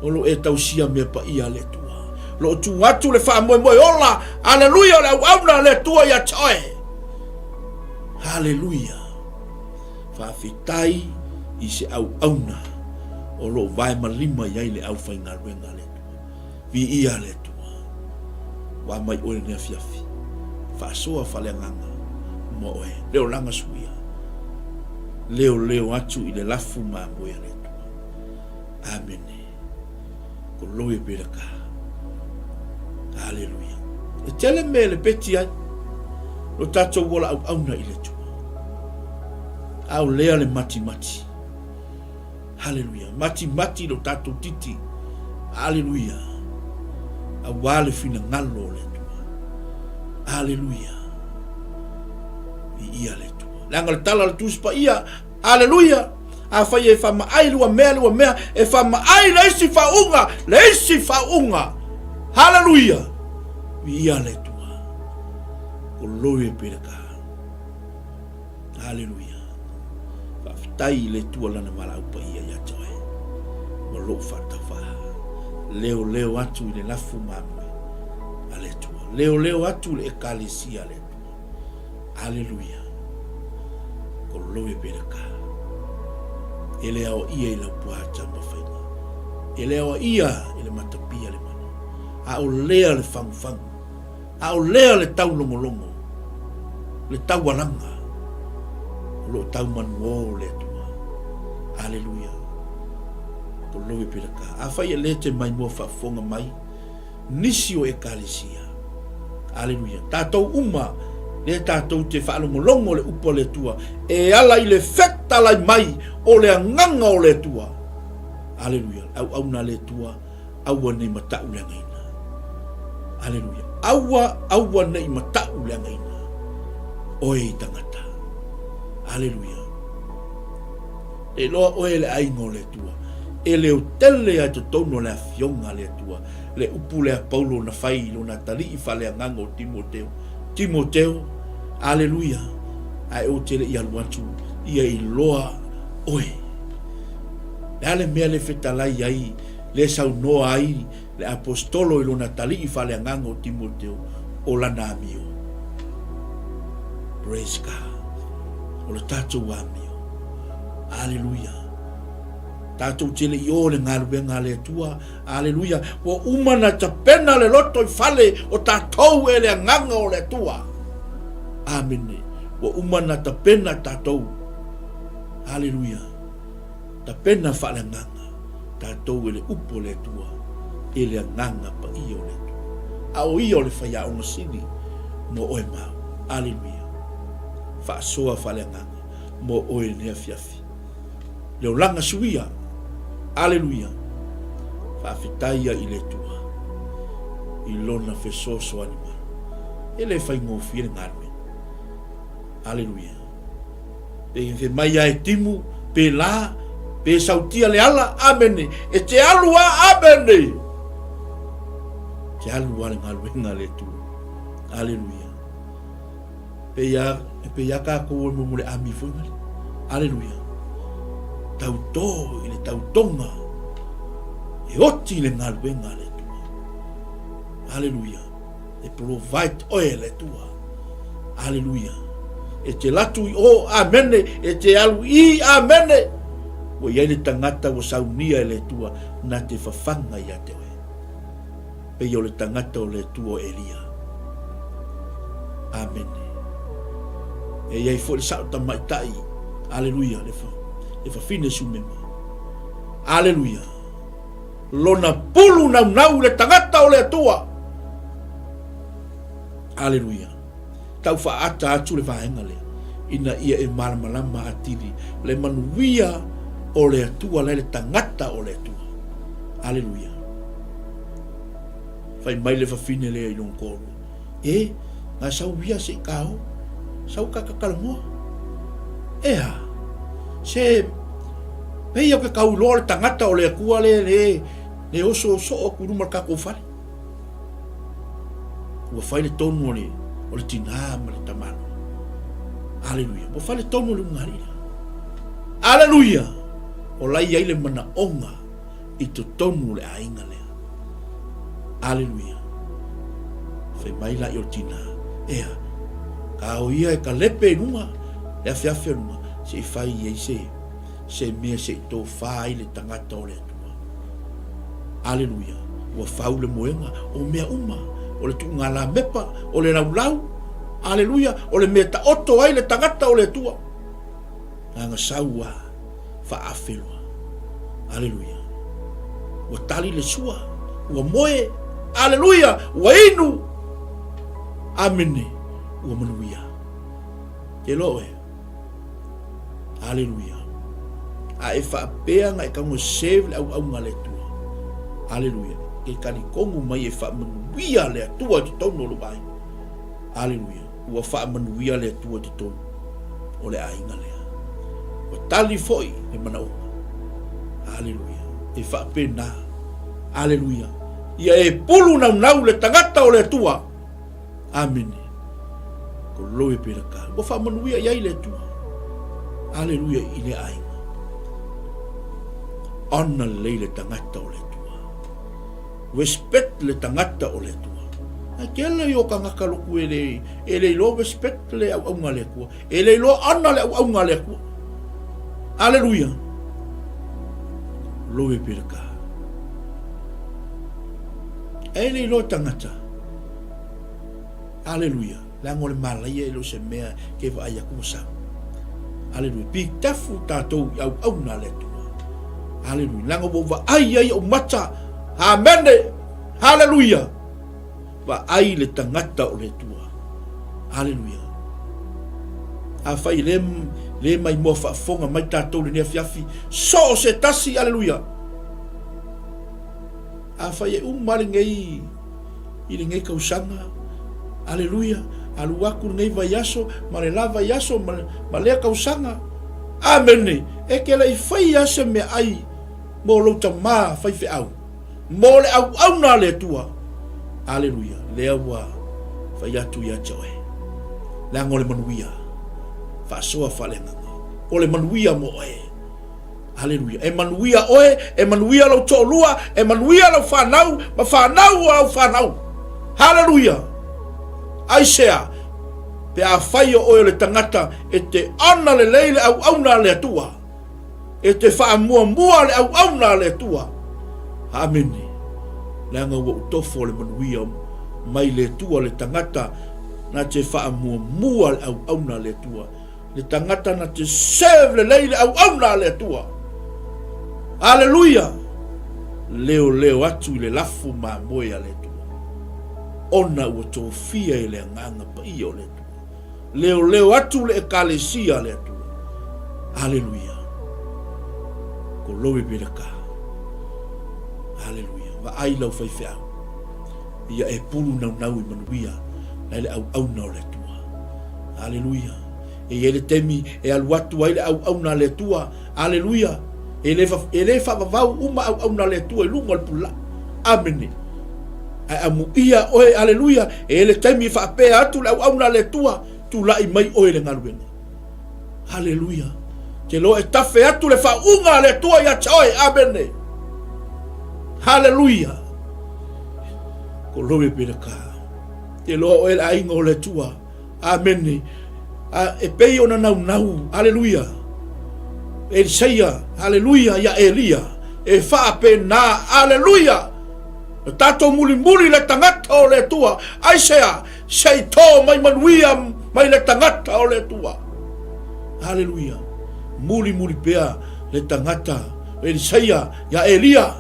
O lo o e tausia mea paia a le Atua. O lo o tu atu le faamoemoe ola, haleluia, o le auauna a le Atua ia te oe. Haleluia! Faafetai i se auauna o lo o vae ma lima i ai le aufaigaluega a le Atua. Viia le Atua. Ua mai oe lenei afiafi. Faasoa faaleagaga mo oe. Leo laga suia. Leoleo atu i le lafu mamoe a le Atua. Amene. Glory be to God. Hallelujah. E tele mea le peti ai. Lo tatou ola auauna i le Atua. A o lea le matimati. Haleluia. Matimati lo tatou titi. Aleluia. Auā le finagalo o le Atua. Aleluia. Viia le Atua. Leaga le tala o le Tusi Paia. Aleluia. Afai e faamaai lua mea, lua mea, e faamaai le isi faauuga, le isi faauuga. Haleluia. Viia le Atua. Glory be to God. Aleluia. Faafetai i le Atua Lana valaau paia ia te oe ma lou faatauvaa. Leoleo atu i le lafu mamoe a le Atua. Leoleo atu i le Ekalesia a le Atua. Aleluia. Glory be to God. E le aoaia i lau puaa mafaiga. E le aoaia i le matapia le mana. A o lea le fagufagu. A o lea le taulogologo, le taualaga o lo o tau manuō le Atua. Aleluia. Glory be to God. Afai e le te maimoa faafofoga mai nisi o Ekalesia. Aleluia. Tatou uma lea tatou te faalogologo le upu a le Atua e ala i le fetalai mai o le agaga o le Atua. Aleluia. Le auauna a le Atua Aua nei mata'u leagaina. Aleluia. Aua, aua nei mata'u leagaina. Oe i tangata. Aleluia. E iloa oe le aiga o le Atua. E leotele a i totonu o le afioga a le Atua. Le upu lea Paulo na fai i lona atalii faaleagaga o Timoteo. Timoteo, aleluia, ae ou te le i alu atu, ia iloa oe. Le a le mea le fetalai ai lea saunoa ai le Aposetolo i lona atalii faaleagaga o Timoteo, o lana amio. Praise God. O le tatou amio. Aleluia. Tatou te le i o le galuega a le Atua. Aleluia. Ua uma na tapena le loto i fale o tatou e le agaga o le Atua. Amene. Ua uma na tapena tatou. Aleluia. Tapena faaleagaga tatou e le upu o le Atua, e le Agaga Paia o le Atua. A o Ia o le faiaoga sili mo oe ma au. Aleluia! Faasoa faaleagaga mo oe i lenei afiafi. Le olaga suia. Aleluia! Faafetai ia i le Atua i Lona fesoasoani mai. E le faigofie le galuega. Aleluia! Pe fe mai a e timu, pe la, pe sautia le ala, amene, e te alu a, amene. Te alu a le galuega a le Atua. Aleluia. Pe ia, pe ia kākou o mo le ami foi ngale. Aleluia. Tautō i le tautonga e oti le galuega a le Atua. Aleluia. E provide oe e le Atua. Aleluia. E te latu i o, amene. E te alu i, amene. Ua i ai le tagata ua saunia e le Atua na te fafaga ia te oe. Pei o le tagata o le Atua o Elia. Amene. E i ai foi le sao tamaitai. Aleluia. Le, fa, le fafine Sumema. Aleluia. Lona pulu naunau i le tagata o le Atua. Aleluia. Tau faaata atu le vaega lea, ina ia e malamalama atili le manuia o le Atua la e le tagata o le Atua. Aleluia. Fai mai le fafine lea i lona toalua, E, na sau ia se i ka o, sau ka kakalamoa. E a, se, pei au ke kau iloa o le tagata o le Atua le, le, le oso soo atu i luma o le tatou fale. Ua fai le tonu o le, o le tinā ma le tamaloa. Aleluia. Ua faletonu le ulugalii lea. Aleluia! O la e i ai le manaoga i totonu o le aiga lea. Aleluia. Fai mai la i o le tina, ea, ka o ia e kalepe i luga, le afeafe o luga, se i fai i ai se, se mea se i tofa ai le tagata o le Atua. Aleluia. Ua fau le moega o mea uma, o le tuuga lamepa, o le laulau, aleluia, o le mea taoto ai le tagata o le Atua. Aga sau a faafe loa. Aleluia. Ua tali le sua, ua moe, aleluia, ua inu. Amene, ua manuia. Te loa oe. Aleluia. A e faapea na e tau save le auauna a le Atua. Aleluia. E talitonu mai e faamanuia le Atua i totonu o lou aiga. Aleluia. Ua faamanuia le Atua i totonu o le aiga lea. Ua tali foi le manaoga. Aleluia. E faapena. Aleluia. Ia e pulu naunau le tagata o le Atua. Amene. Glory be to God. Ua faamanuia i ai le Atua. Aleluia i le aiga. Honor lelei le tagata o le Atua. Respect le tagata o le Atua. Ai kela i o kangaka loku e le, e le iloa respect le auaunga a le Atua. E le iloa honor le auaunga a le Atua. Aleluia. Glory be to God. E le iloa tagata. Aleluia. Leaga o le malaia e le o se mea ke vaai aku ua sau. Aleluia. Pitafu tatou i auauna a le Atua. Aleluia. Leaga ua vaai ai ou mata. Amene. Haleluia. Vaai le tagata o le Atua. Aleluia. Afai le, le maimoa faafofoga mai tatou lenei afiafi, so o se tasi, aleluia. Afai e uma lenei i lenei tausaga, aleluia, alu atu lenei vaiaso ma le la vaiaso ma, ma lea tausaga. Amene, e te le i faia se meaai mo lou tamā faifeau, mo le auauna a le Atua. Aleluia, lea ua fai atu ia te oe. Leaga o le manuia, faasoa faaleagaga, o le manuia mo oe. Aleluia. E manuia oe, e manuia lou toalua, e manuia lau fanau, ma fanau o lau fanau. Haleluia. Aisea, pe afai o oe o le tagata e te ana lelei le auauna a le Atua, e te faamuamua le auauna a le Atua. Amene. Leaga ua ou tofo le manuia mai le Atua le tagata na te faamuamua le auauna a le Atua. Le tagata na te serve lelei le auauna a le Atua. Aleluia! Leoleo atu i le lafu mamoe a le Atua, ona ua tofia e le Agaga Paia o le Atua. Leoleo atu le Ekalesia a le Atua. Aleluia! Glory be to God. Aleluia. Vaai lau faifeau. Ia e pulu naunau i manuia nai le auauna o le Atua. Aleluia. E i ai le taimi e alu atu ai le auauna a le Atua. Aleluia. E le, e le faavavau uma auauna a le Atua i luga o le pululaa. Amene. Ae amuia oe, aleluia, e i ai le taimi e faapea atu le auauna a le Atua, tulai mai oe i le galuega. Aleluia. Te loa e tafe atu le faauuga a le Atua ia te oe. Amene. Haleluia. Glory be to God. Te loa oe le aiga o le Atua. Amene. A, e pei ona naunau. Aleluia. Elisaia, aleluia, ia Elia. E faapena, aleluia. Na tatou mulimuli le tagata o le Atua. Aisea, se i tō mai manuia mai le tagata o le Atua. Aleluia. Mulimuli pea le tagata o Elisaia ia Elia.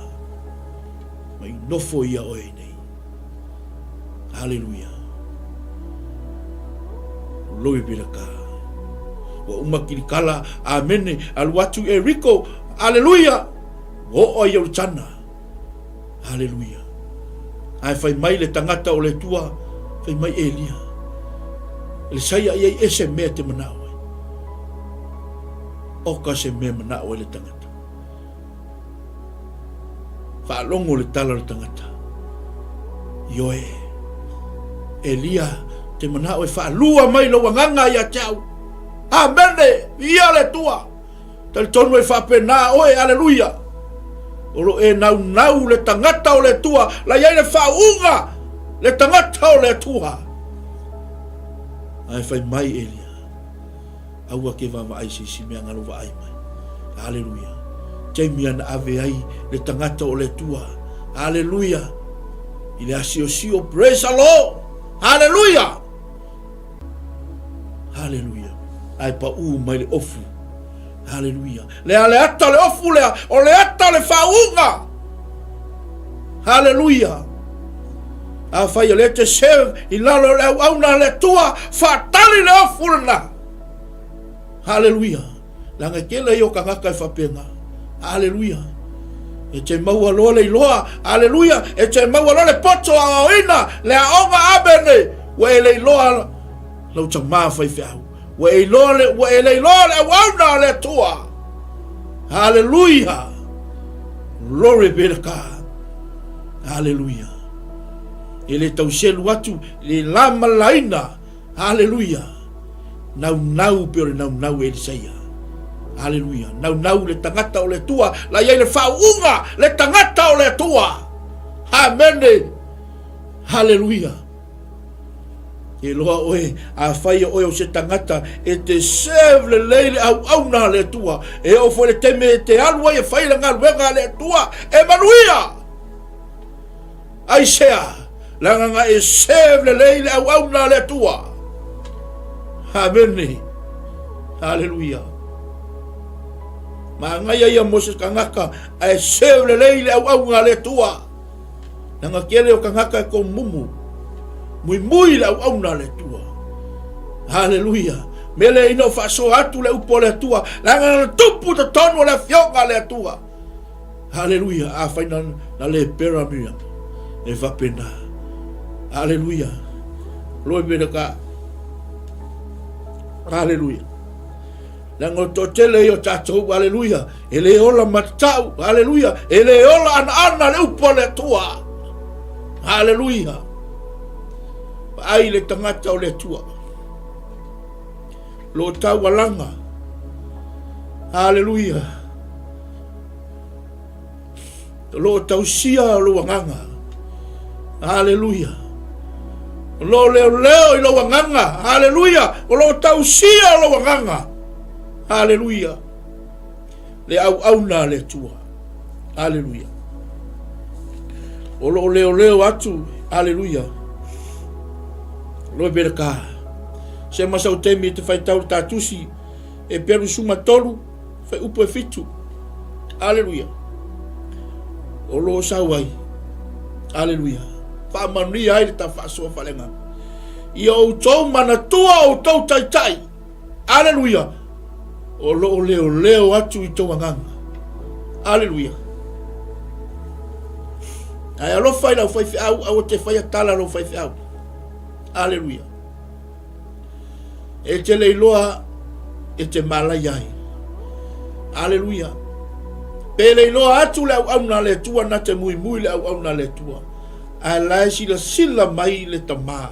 Mai nofo ia oe nei. Aleluia. Glory be to God. Ua uma kilikala, amene, alu atu i Eriko, aleluia, ua oo ai Ioritana. Aleluia. Ae fai mai le tagata o le Atua, fai mai Elia, Elisaia i ai e se mea te manao ai. Oka se mea manao ai le tagata. Faalogo le tala o le tagata. Ioe, Elia, te manao e faalua mai lou agaga ia te au. Amene! Viia le Atua! Talitonu e faapena oe, aleluia! O lo e naunau le tagata o le Atua, la i ai le faauuga le tagata o le Atua. Ae fai mai Elia, aua ke vaavaai se isi mea ngalo vaai mai. Aleluia. Taimi ana ave ai le tagata o le Atua. Aleluia. I le asiosio, praise the Lord. Aleluia. Haleluia. Ae paʻū mai le ofu. Haleluia. Lea le ata o le ofu lea, o le ata o le faauuga. Haleluia. Afai o lea te serve i lalo o le auauna a le Atua, faatali le ofu lena. Haleluia. Leaga e tele ia o tagata e faapena. Haleluia. E te maua loa le iloa. Haleluia. E te maua loa le poto aoaoina, le aoga amene. Ua e le iloa lau tamā faifeau. Ua e iloa le, ua e le iloa le auauna a le Atua. Haleluia. Glory be to God. Haleluia. E le tauselu atu le lama laina. Haleluia! Naunau pei o le naunau e Elisaia. Haleluia! Naunau le tagata o le Atua, la i ai le faauuga, le tagata o le Atua. Amene! Haleluia! Ke loa oe, afai o oe o se tagata e te serve lelei le auauna a le Atua, e oo foi le taimi e te alu ai e fai le galuega a le Atua, e manuia! Aisea? Leaga na e serve lelei le auauna a le Atua. Amene. Haleluia. Manaia ia mo se tagata ae serve lelei le auauna a le Atua. Leaga tele o tagata e komumu. Muimui le auauna a le Atua. Haleluia. Mele ina o faasoa atu le upu a le Atua. Leaga na tupu totonu o le afioga a le Atua. Haleluia, afai na, na lepera Miriam, e faapena. Haleluia. Glory be to God. Haleluia. Leaga o toatele ia o tatou, haleluia, e le ola matatau, haleluia, e le ola anaana le upu a le Atua. Haleluia. Vaai le tagata o le Atua. Lo taualaga. Haleluia. O lo o tausia lou agaga. Aleluia. O lo o leoleo i lou agaga. Aleluia. O lo o tausia lou agaga. Aleluia. Le auauna a le Atua. Aleluia. O lo o leoleo atu. Aleluia. Loe pere ka. Se masau taimi e te whaitau le tātusi e peru suma tolu Whaiupu e fitu. Aleluia. O lo o sau ai. Aleluia. Faamanuia ai le ta faasoa faaleagaga. Ia outou manatua outou taitai. Aleluia. O lo o leoleo atu i tou agaga. Aleluia. Ae alofa i lau faifeau, aua te faia tala lou faifeau. Aleluia. E te leiloa e te malaia ai. Aleluia. Pe leiloa atu le auauna a le Atua na te muimui le auauna a le Atua. Ae la e silasila mai le tamā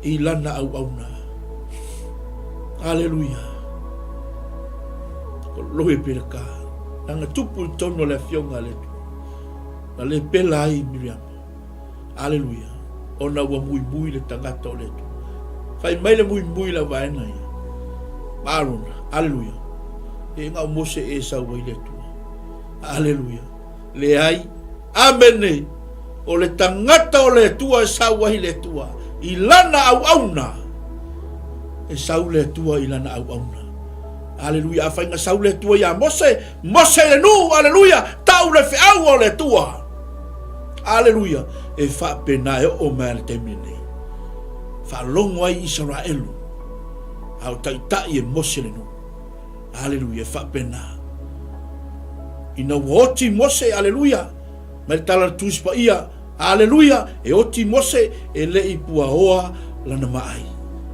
i lana auauna. Aleluia. Glory be to God. Nanga tupu i tonu o le afioga a le Atua. Na le pela ai Miriama. Aleluia. Ona ua muimui le tagata o le Atua. Fai mai le muimui la vaega ia. Ma Arona. Aleluia. E ngau Mose e sau ai le Atua. Aleluia. Leai. Amene. O le tagata o le Atua e sau ai le Atua. I lana auauna. E sau le Atua i lana auauna. Aleluia. Afai na sau le Atua iā Mose, Mose i le nuu. Aleluia. Tau le feau o le Atua. Aleluia! E faapena e oo mai lava i le taimi lenei. Faalogo ai Isaraelu, a o taitai e Mose le nuu. Aleluia! E faapena. Ina ua oti Mose, aleluia, mai le tala a le Tusi Paia, aleluia, e oti Mose, e le i puaoa lana maai,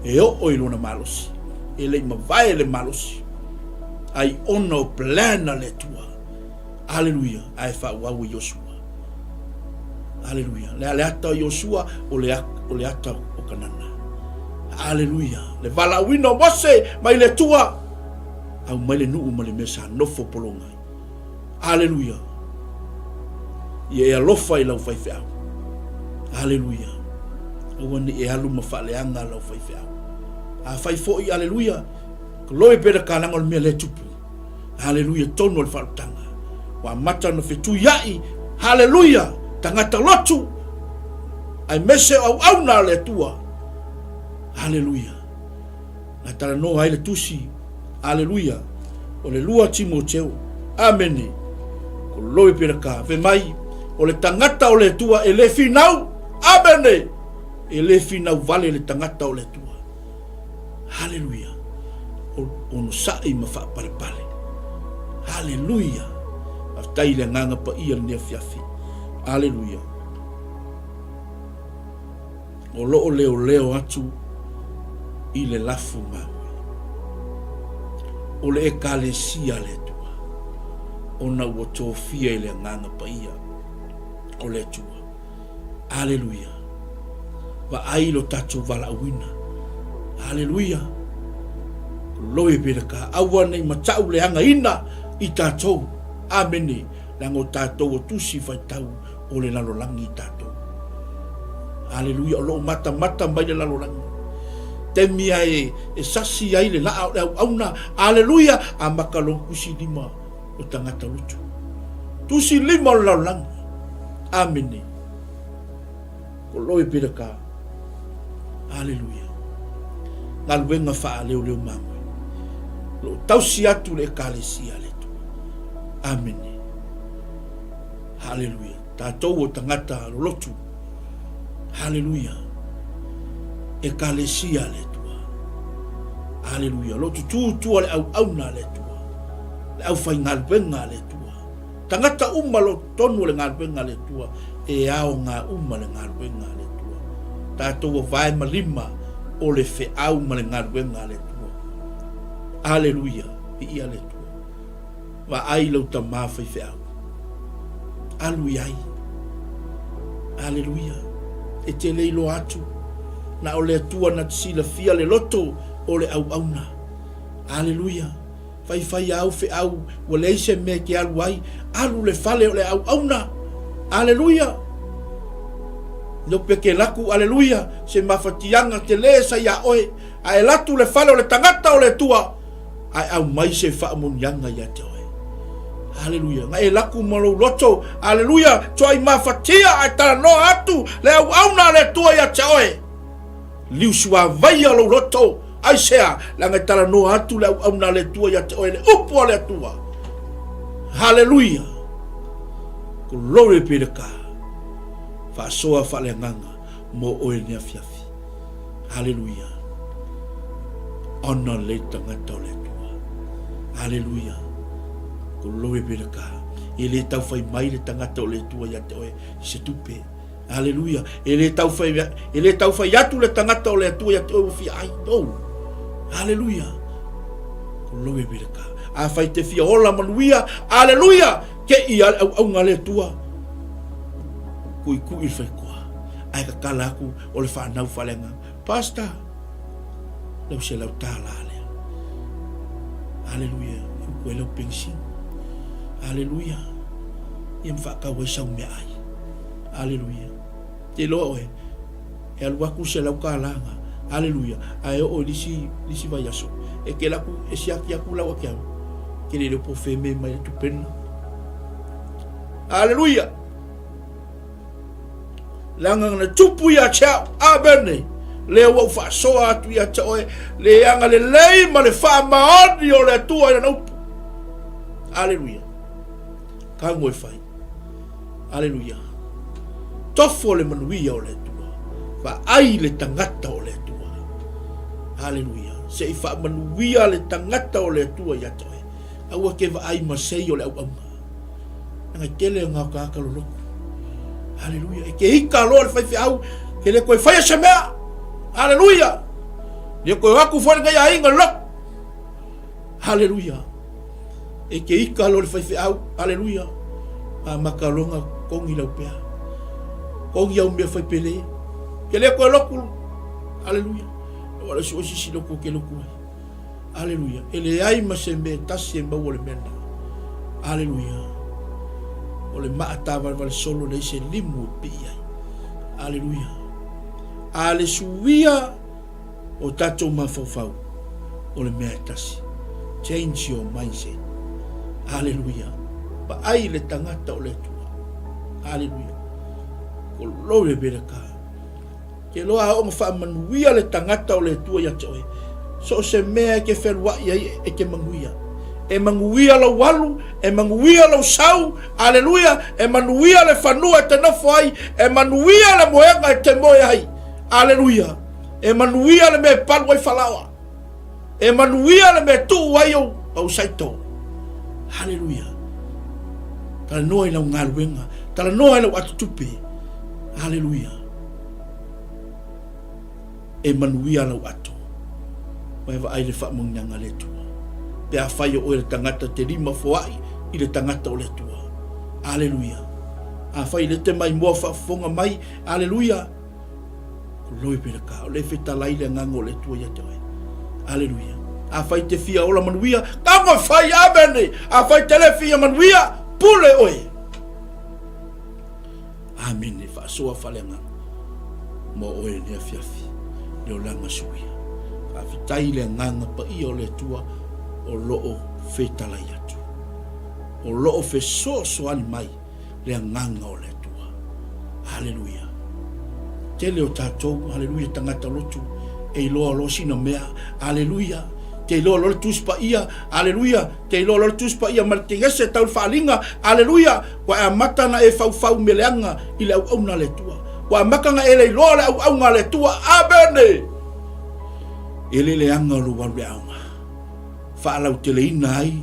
e oo i lona malosi. E le i mavae le malosi, ai ona o plan a le Atua. Aleluia, ae faaauau e Iosua. Aleluia. Le a le ata o Iosua, o le, o le ata o Kanana. Aleluia. Le valaauina o Mose mai le Atua, aumai le nuu ma le mea sa nofo pologa ai. Aleluia. Ia e alofa i lau faifeau. Aleluia. Aua ne i e alu ma faaleaga lau faifeau. Afai foi, aleluia, glory be to God, leaga o le mea lea e tupu. Haleluia, tonu o le faalutaga. Ua amata ona fetuiai, haleluia, tagata lotu, aemaise o auauna a le Atua. Haleluia. Na talanoa ai le tusi, haleluia, o le 2 Timoteo. Amene. Glory be to God. Fai mai, o le tagata o le Atua e le finau. Amene. E le finau vale le tagata o le Atua. Haleluia! Onosai ma faapalepale. Haleluia! Faafetai i le Agaga Paia i lenei afiafi. Haleluia! O lo o leoleo atu i le lafu mamoe. O le Ekalesia a le Atua, ona ua tofia i le Agaga Paia o le Atua. Aleluia. Vaai lo tatou valaauina. Aleluia. Glory be to God. Aua nei matau le againa i tatou. Amene. Leaga o tatou o tusi faitau o le lalolagi i tatou. Aleluia. O lo o matamata mai le lalolagi. Taimi a e, e sasi ai le laa o le auauna. Aleluia. Amata loa tusi lima o tagata lotu. Tusi lima o le lalolagi. Amene. Glory be to God. Aleluia. Galuega faaleoleo mamoe. Lo o tausi atu le Ekalesia a le Atua. Amene. Haleluia. Tatou o tagata lolotu. Haleluia. Ekalesia a le Atua. Haleluia. Lo tutū tua le auauna a le Atua. Le aufaigaluega a le Atua. Tagata uma lo totonu o le galuega a le Atua, e aoga uma le galuega a le Atua. Tatou ua vae ma lima o le feau ma le galuega a le Atua. Aleluia, viia le Atua. Vaai lau tama faifeau. Alu i ai. Aleluia. E te le iloa atu, na o le Atua na te silafia le loto o le auauna. Aleluia. Faifai a au feau, ua leai se mea e te alu ai, alu le fale o le auauna. Aleluia! Lope ke laku, aleluia, se mafatiaga tele sa iā oe, a e latu le fale o le tagata o le Atua, a e aumai se faamuniaga ia te oe. Aleluia. Na e laku ma lou loto, aleluia, toai mafatia a e talanoa atu le auauna a le Atua ia te oe. Liusuavaia lou loto, aisea, leaga e talanoa atu le auauna a le Atua ia te oe, le upu a le Atua. Haleluia! Glory be to God. Faasoa faaleagaga mo oe lenei afiafi. Haleluia. Honor le tagata o le Atua. Haleluia. Glory be to God. E le taufai mai le tagata o le Atua ia te oe i se tupe. Aleluia. E le taufai, e le taufai atu le tagata o le Atua ia te oe ua fia ai. No. Aleluia. Glory be to God. Afai te fia ola manuia. Aleluia. Ke i a le auaunga a le Atua. Kuikui le faikoa. Ae kakala aku o le whanau whaleagaga. Pastor, lau $100 lea. Aleluia. E uku ai lau penisini. Aleluia. Ia ma whaakau ai sau mea ai. Aleluia. Te iloa oe, e alu atu $100 nga. Aleluia. Ae oo i lisi, lisi vaiaso, e kela aku, e siaki aku lau ake au. Ke le leo po fe me mai le tupena. Aleluia. Leaga na tupu ia te au. Amene. Lea ua ou faasoa atu ia te oe, le agalelei ma le faamaoni o le Atua i lana upu. Aleluia. Tago e fai. Aleluia. Tofo le manuia o le Atua. Vaai le tagata o le Atua. Aleluia. Se i faamanuia le tagata o le Atua ia te oe. Aua ke vaai ma sei o le auauna. Leaga e tele ngā o tagata lolotu. Aleluia. E ke ika loa le faifeau, ke le koe whaia se mea. Aleluia. Le koe o aku foi lenei aiga lotu. Haleluia. E ke ika lo le faifeau. Haleluia. A makaloga kongi lau pea. Kongi au mea faipele. Ke le koe loku. Haleluia. O le isi isi lotu e te lotu ai. Aleluia. E leai ma se mea e tasi e maua le mea lena. Aleluia. O le maa tāvalevale solo leai se limu e pii ai. Aleluia. A le suia o tatou mafaufau, o le mea e tasi. Change your mindset. Aleluia. Vaai le tagata o le Atua. Aleluia. Glory be to God. Ke loa a oo ma faamanuia le tagata o le Atua ia te oe, so o se mea e ke feluai ai e ke manuia. E manuia lou alu, e manuia lou sau, aleluia, e manuia le fanua e te nofo ai, e manuia le moega e te moe ai, aleluia, e manuia le mea e palu ai falaoa, e manuia le mea e tuu ai ou pausaito, aleluia. Talanoa i lau galuega, talanoa i lau atotupe, aleluia. E manuia lau ato. Ma e vaai le faamanuiaga a le Atua. Pe afai o oe le tagata te lima foai i le tagata o le Atua. Aleluia. Afai le te maimoa faafofoga mai, aleluia. Glory be to God. O le fetalai le agaga o le Atua ia te oe. Aleluia. Afai te fia ola manuia, tago e fai, amene. Afai te le fia manuia, pule oe. Amene. Faasoa faaleagaga mo oe i le afiafi, le olaga suia. Faafetai i le agaga paia o le Atua o lo o fetalai atu. O lo o fesoasoani mai le agaga o le Atua. Haleluia. Tele o tatou, haleluia, tagata lotu, e iloa loa sina mea, haleluia, te iloa loa le Tusi Paia, haleluia, te iloa loa le Tusi Paia ma le tigese tau le faaaliga, haleluia, Ua e amata ona e faufau meleaga i le auauna a le Atua. Ua amata ona e leiloa le auauna a le Atua. Amene! E le leaga o lou alu le aoga. Faalauteleina ai,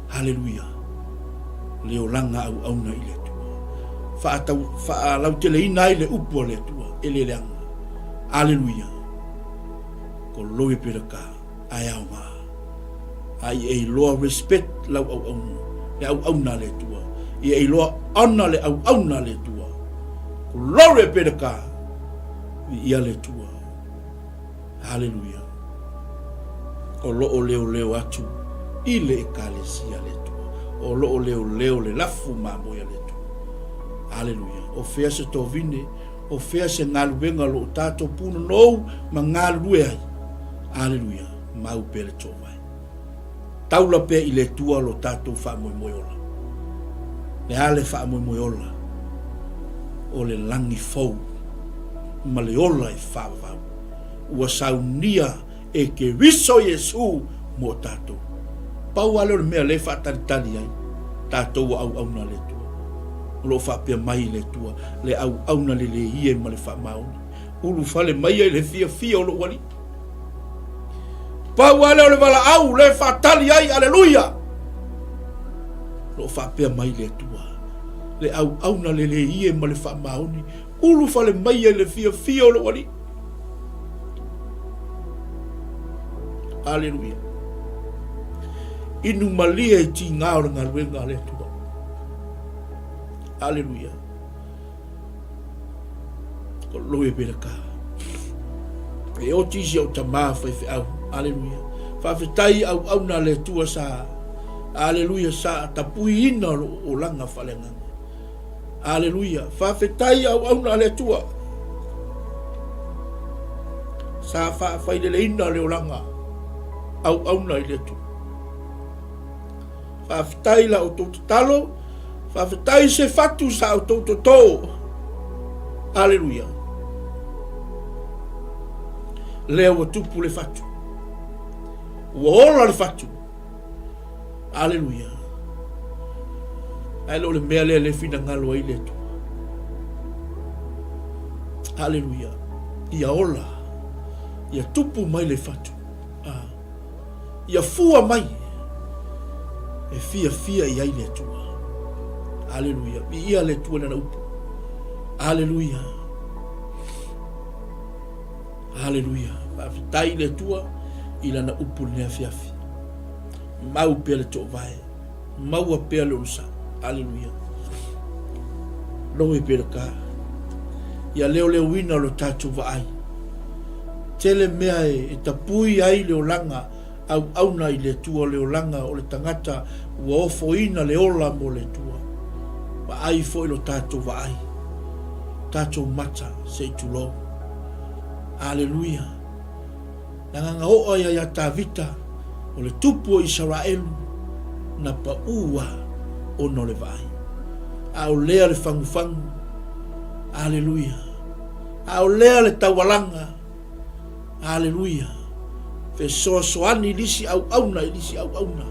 haleluia, le olaga auauna i le Atua. Faatau, faalauteleina ai le upu a le Atua. E le leaga. Haleluia. Glory be to God. Ae aoga. A ia e iloa respect lau auauna, le auauna a le Atua. Ia e iloa honor le auauna a le Atua. Glory be to God. Viia le Atua. Hallelujah. O lo o leoleo atu i le Ekalesia a le Atua. O lo o leoleo le lafu mamoe a le Atua. Hallelujah. O fea se tovine O fea se galuega o lo o tatou punonou ma galulue ai? Aleluia! Mau pea le toovae. Taula pea i le Atua lo tatou faamoemoe ola. Le a le faamoemoe ola? O le lagi fou ma le ola e faavavau. Ua saunia e Keriso Iesu mo tatou. Pau lava lea o le mea lea e faatalitali ai tatou ua auauna a le Atua. O lo o faapea mai le Atua, le auauna lelei e ma le faamaoni, ulufale mai ai le fiafia o lou Alii. Pau lava lea o le valaau lea e faatali ai, aleluia! O lo o faapea mai le Atua, le auauna lelei e ma le faamaoni, ulufale mai ai le fiafia o lou Alii. Aleluia. Inu malie i tigā o le galuega a le Atua. Aleluia. Glory be to God. E oti isi au tamā faifeau. Aleluia. Faafetai auauna a le Atua sa. Aleluia sa tapuiina o lou olaga faaleagaga. Aleluia. Faafetai auauna a le Atua. Sa faafaileleina le olaga auauna i le Atua. Faafetai la outou tatalo. Faafetai se fatu sa outou toto. Aleluia. Lea ua tupu le fatu. Ua ola le fatu. Aleluia. Ae le o le mea lea le finagalo ai le Atua. Aleluia. Ia ola. Ia tupu mai le fatu. Ah. Ia fua mai. E fiafia i ai le Atua. Aleluia. Viia le Atua i lana upu. Aleluia. Aleluia. Faafetai i le Atua i lana upu i lenei afiafi. Mau pea le toovae. Maua pea le onosai. Aleluia. Glory be to God. Ia leoleoina lo tatou vaai. Tele mea e tapui ai le olaga auauna i le Atua, o le olaga o le tagata ua ofoina le ola mo le Atua. Vaai foi lo tatou vaai, tatou mata se i tulou. Aleluia! Le agaga oa ia ia Tavita, o le tupu o Isaraelu, na paʻu a ona o le vaai. A o lea le fagufagu. Aleluia! A o lea le taualaga. Aleluia! Fesoasoani i lisi auauna i lisi auauna.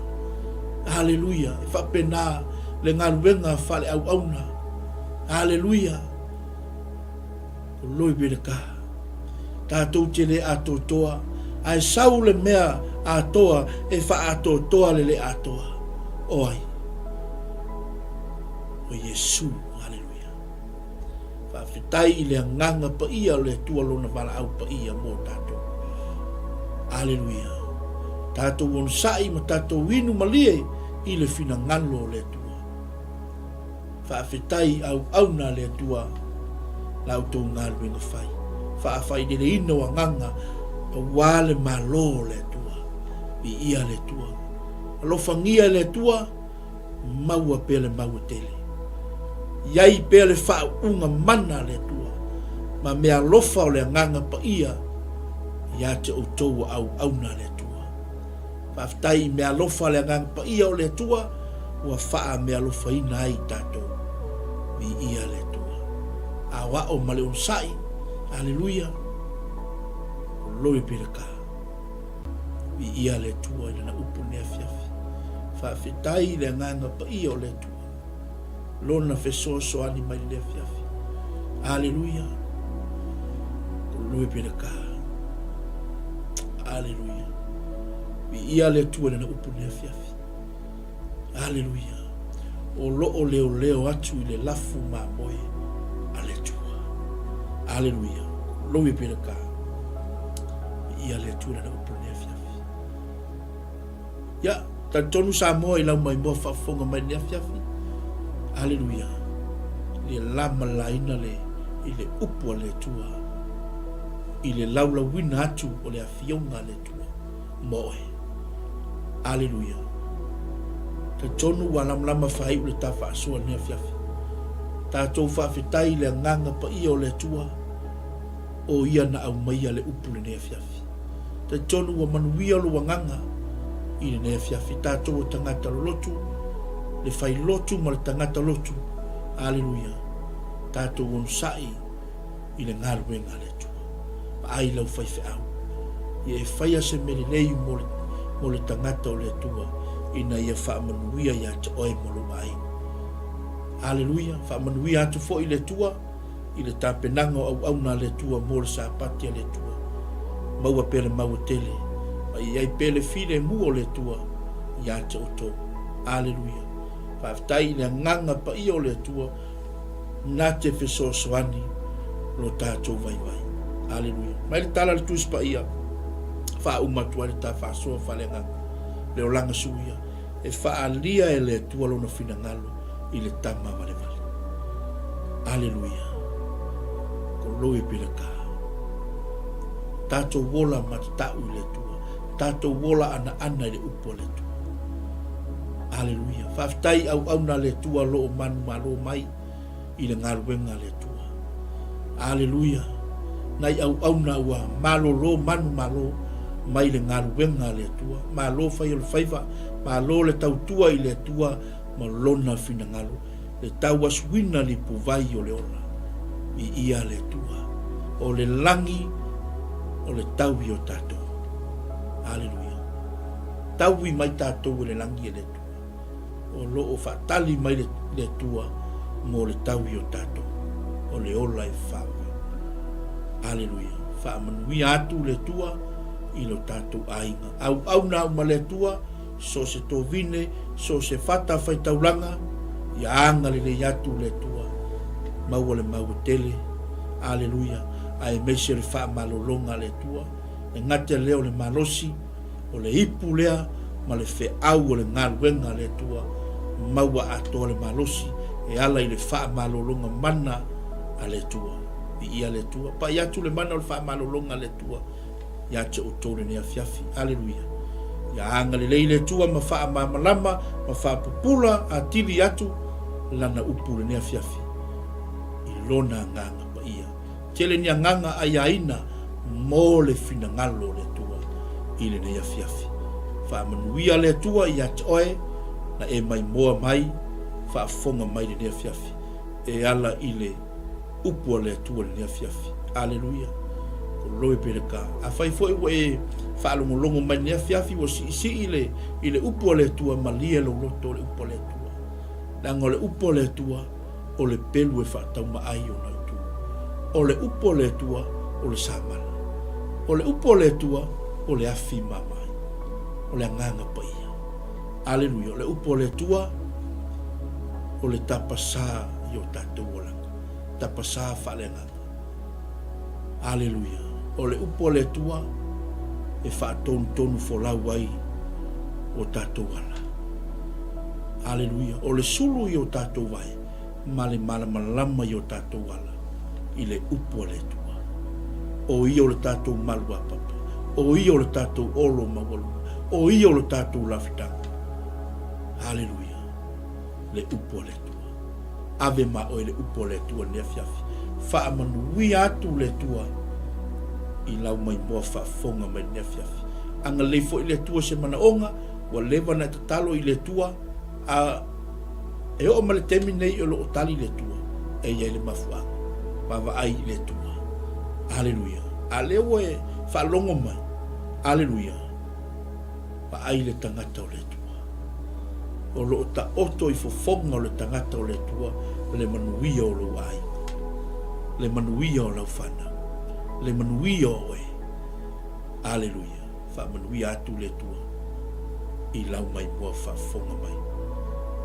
Aleluia! E faapena le galuega faaleauauna. Aleluia! Glory be to God. Tatou te le atoatoa, ae sau le mea atoa e faaatoatoa le le atoa. O ai? O Iesu. Aleluia. Faafetai i le agaga paia o le Atua Lona valaau paia mo tatou. Aleluia. Tatou onosai ma tatou inu malie i le finagalo o le Atua. Faafetai auauna a le Atua la outou galuega fai. Faafaileleina o agaga aua le Malo o le Atua. Viia le Atua. Alofagia e le Atua, maua pea le mau e tele. Iai pea le faauuga mana a le Atua ma meaalofa o le Agaga Paia ia te outou o auauna a le Atua. Faafetai i meaalofa a le Agaga Paia o le Atua ua faamealofaina ai tatou. Viia le Atua. Aoao ma le onosai. Aleluia. Glory be to God. Viia le Atua i Lana upu i lenei afiafi. Faafetai i le Agaga Paia o le Atua. Lona fesoasoani mai lenei afiafi. Aleluia. Glory be to God. Aleluia. Viia le Atua i Lana upu i lenei afiafi. Aleluia. O lo o leoleo atu i le lafu mamoe a le Atua. Aleluia. Glory be to God. Viia le Atua i Lana upu i lenei afiafi. Ia, talitonu Samoa i lau maimoa faafofoga mai lenei afiafi. Aleluia. Ia lama laina le i le upu a le Atua i le laulauina atu o le afioga a le Atua mo oe. Aleluia. Talitonu ua lamalama faaiu le ta faasoa lenei afiafi. Tatou faafetai i le agaga paia o le Atua o ia na aumaia le upu lenei afiafi. Talitonu ua manuia lou agaga i lenei afiafi. Tatou o tagata lolotu, le fai lotu ma le tagata lotu. Aleluia. Tatou onosai i le galuega a le Atua. Vaai lau faifeau. Ia e faia se mea lelei mo le, mo le tagata o le Atua ina ia faamanuia ia te oe ma lou aiga. Aleluia. Faamanuia atu foi le Atua i le tapenaga o auauna a le Atua mo le Sapati a le Atua. Maua pea le mau e tele, ma i ai pea le filemu o le Atua ia te outou. Aleluia. Faafetai i le agaga paia o le Atua na te fesoasoani lo tatou vaivai. Aleluia. Mai le tala a le Tusi Paia, faauma atu ai le ta faasoa faaleagaga, le olaga suia, e faaalia e le Atua lona finagalo i le tama valevale. Aleluia. Glory be to God. Tatou ola matatau i le Atua. Tatou ola anaana i le upu a le Atua. Aleluia. Faafetai i auauna a le Atua o lo o manumalo mai i le galuega a le Atua. Aleluia. Nai auauna ua malolo manumalo mai le galuega a le Atua. Malo fai o le faiva, malo le tautua i le Atua ma Lona finagalo, le tauasuina lipuvai o le ola. Viia le Atua. O le lagi o le taui o tatou. Aleluia. Taui mai tatou e le lagi e le Atua. O lo o faatali mai le, le Atua mo le taui o tatou. O le ola e faavavau. Aleluia. Faamanuia atu le Atua i lo tatou aiga. Auauna au ma le Atua so o se tovine, so o se fata faitaulaga, ia agalelei atu le Atua, maua le mau e tele. Aleluia! Aemaise le faamalologa a le Atua, e gata lea o le malosi, o le ipu lea ma le feau o le galuega a le Atua, maua atoa le malosi e ala i le faamalologa mana a le Atua. Viia le Atua. Pai atu le mana o le faamalologa a le Atua. ia te outou lenei afiafi. Aleluia. Ia agalelei le Atua ma faamalamalama ma faapupula atili atu Lana upu lenei afiafi i Lona Agaga Paia. Tele ni agaga aiaina mo le finagalo o le Atua i lenei afiafi. Faamanuia le Atua ia te oe na e maimoa mai, faafofoga mai lenei afiafi e ala i le Upu a le Atua i lenei afiafi. Aleluia! Glory be to God. Afai foi ua e faalogologo mai lenei afiafi ua siisii le, i le Upu a le Atua, malie lou loto i le Upu a le Atua. Leaga o le Upu a le Atua, o le pelu e faataumaai ona itu. O le Upu a le Atua, o le samala. O le Upu a le Atua, o le afi mamae. O le Agaga Paia. Aleluia! O le Upu a le Atua, o le tapasā i o tatou olaga, tapasā faaleagaga. Aleluia! O le Upu a le Atua e faatonutonu folau ai o tatou ala. Aleluia! O le sulu i o tatou vae ma le malamalama i o tatou ala i le Upu a le Atua. O Ia o le tatou maluapapa. O Ia o le tatou olo maualuga. O Ia o le tatou lafitaga. Aleluia! Le Upu a le Atua. Ave ma oe le Upu a le Atua i lenei afiafi. Faamanuia atu le Atua i lau maimoa faafofoga mai lenei afiafi. Agalelei foi le Atua i se manaoga ua leva ona e tatalo i le Atua, a e oo mai le taimi lenei o lo o tali le Atua, e i ai le mafuaaga. Vaavaai i le Atua. Aleluia. A lea ua e faalogo mai, aleluia, vaai le tagata o le Atua. O lo o taoto i fofoga o le tagata o le Atua le manuia o lou aiga, le manuia o lau fanau, le manuia o oe. Aleluia. Faamanuia atu le Atua i lau maimoa faafofoga mai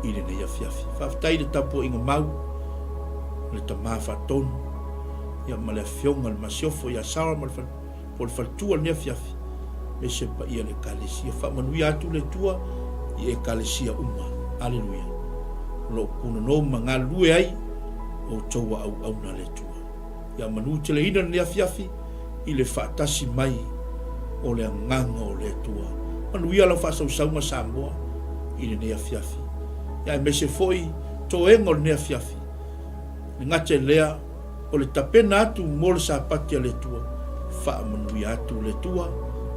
i lenei afiafi. Faafetai i le tapuaiga mau, le Tama Faatonu, ia ma le Afioga i le Masiofo ia Sarah ma le fale, po o le faletua i lenei afiafi, me se paia i le Ekalesia. Faamanuia atu le Atua i Ekalesia uma. Aleluia. O lo o punonou ma galulue ai outou a auauna a le Atua. Ia manuteleina lenei afiafi i le faatasi mai o le Agaga o le Atua. Manuia lau faasausauga Samoa i lenei afiafi. Ia aemaise foi toega o lenei afiafi. Le gata i lea, o le tapena atu mo le Sapati a le Atua, faamanuia atu le Atua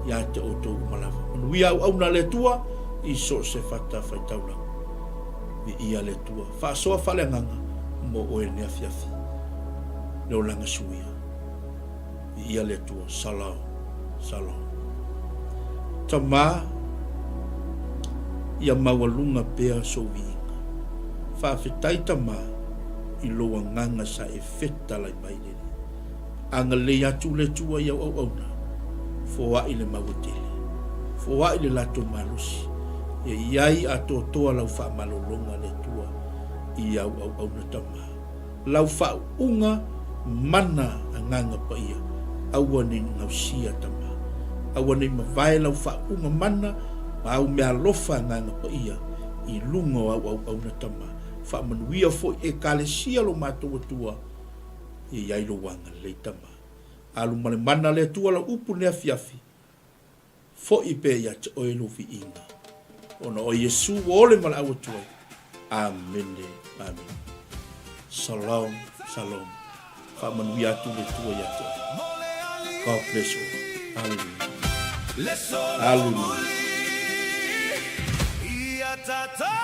ia te outou uma lava. Manuia auauna a le Atua i so o se fatafaitaulaga. Viia le Atua. Faasoa faaleagaga mo oe lenei afiafi. Le olaga suia. Viia le Atua. Shalom. Shalom. Tama, ia maualuga pea sou viiga. Faafetai Tama i lou agaga sa e fetalai mai le Alii. Agalelei atu le Atua i au auauna, foai le mau e tele, foai le latou malosi, ia i ai atoatoa lau faamalologa le Atua i au auauna Tama. Lau faauuga mana agaga paia, aua nei gausia Tama. Aua nei mavae lau faauuga mana ma au meaalofa agaga paia i luga o au auauna Tama. Faamanuia foi Ekalesia lo matou Atua, Ia i ai lou agalelei tama. Alu ma le mana le Atua lau upu nei afiafi, foi pea ia te oe lou viiga. Ona o Iesu ua ole ma le au atu ai. Amene, amene. Shalom, shalom. Faamanuia atu le Atua ia te oe. God bless all. Hallelujah. Hallelujah. Ia le Atua.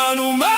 Manumanu.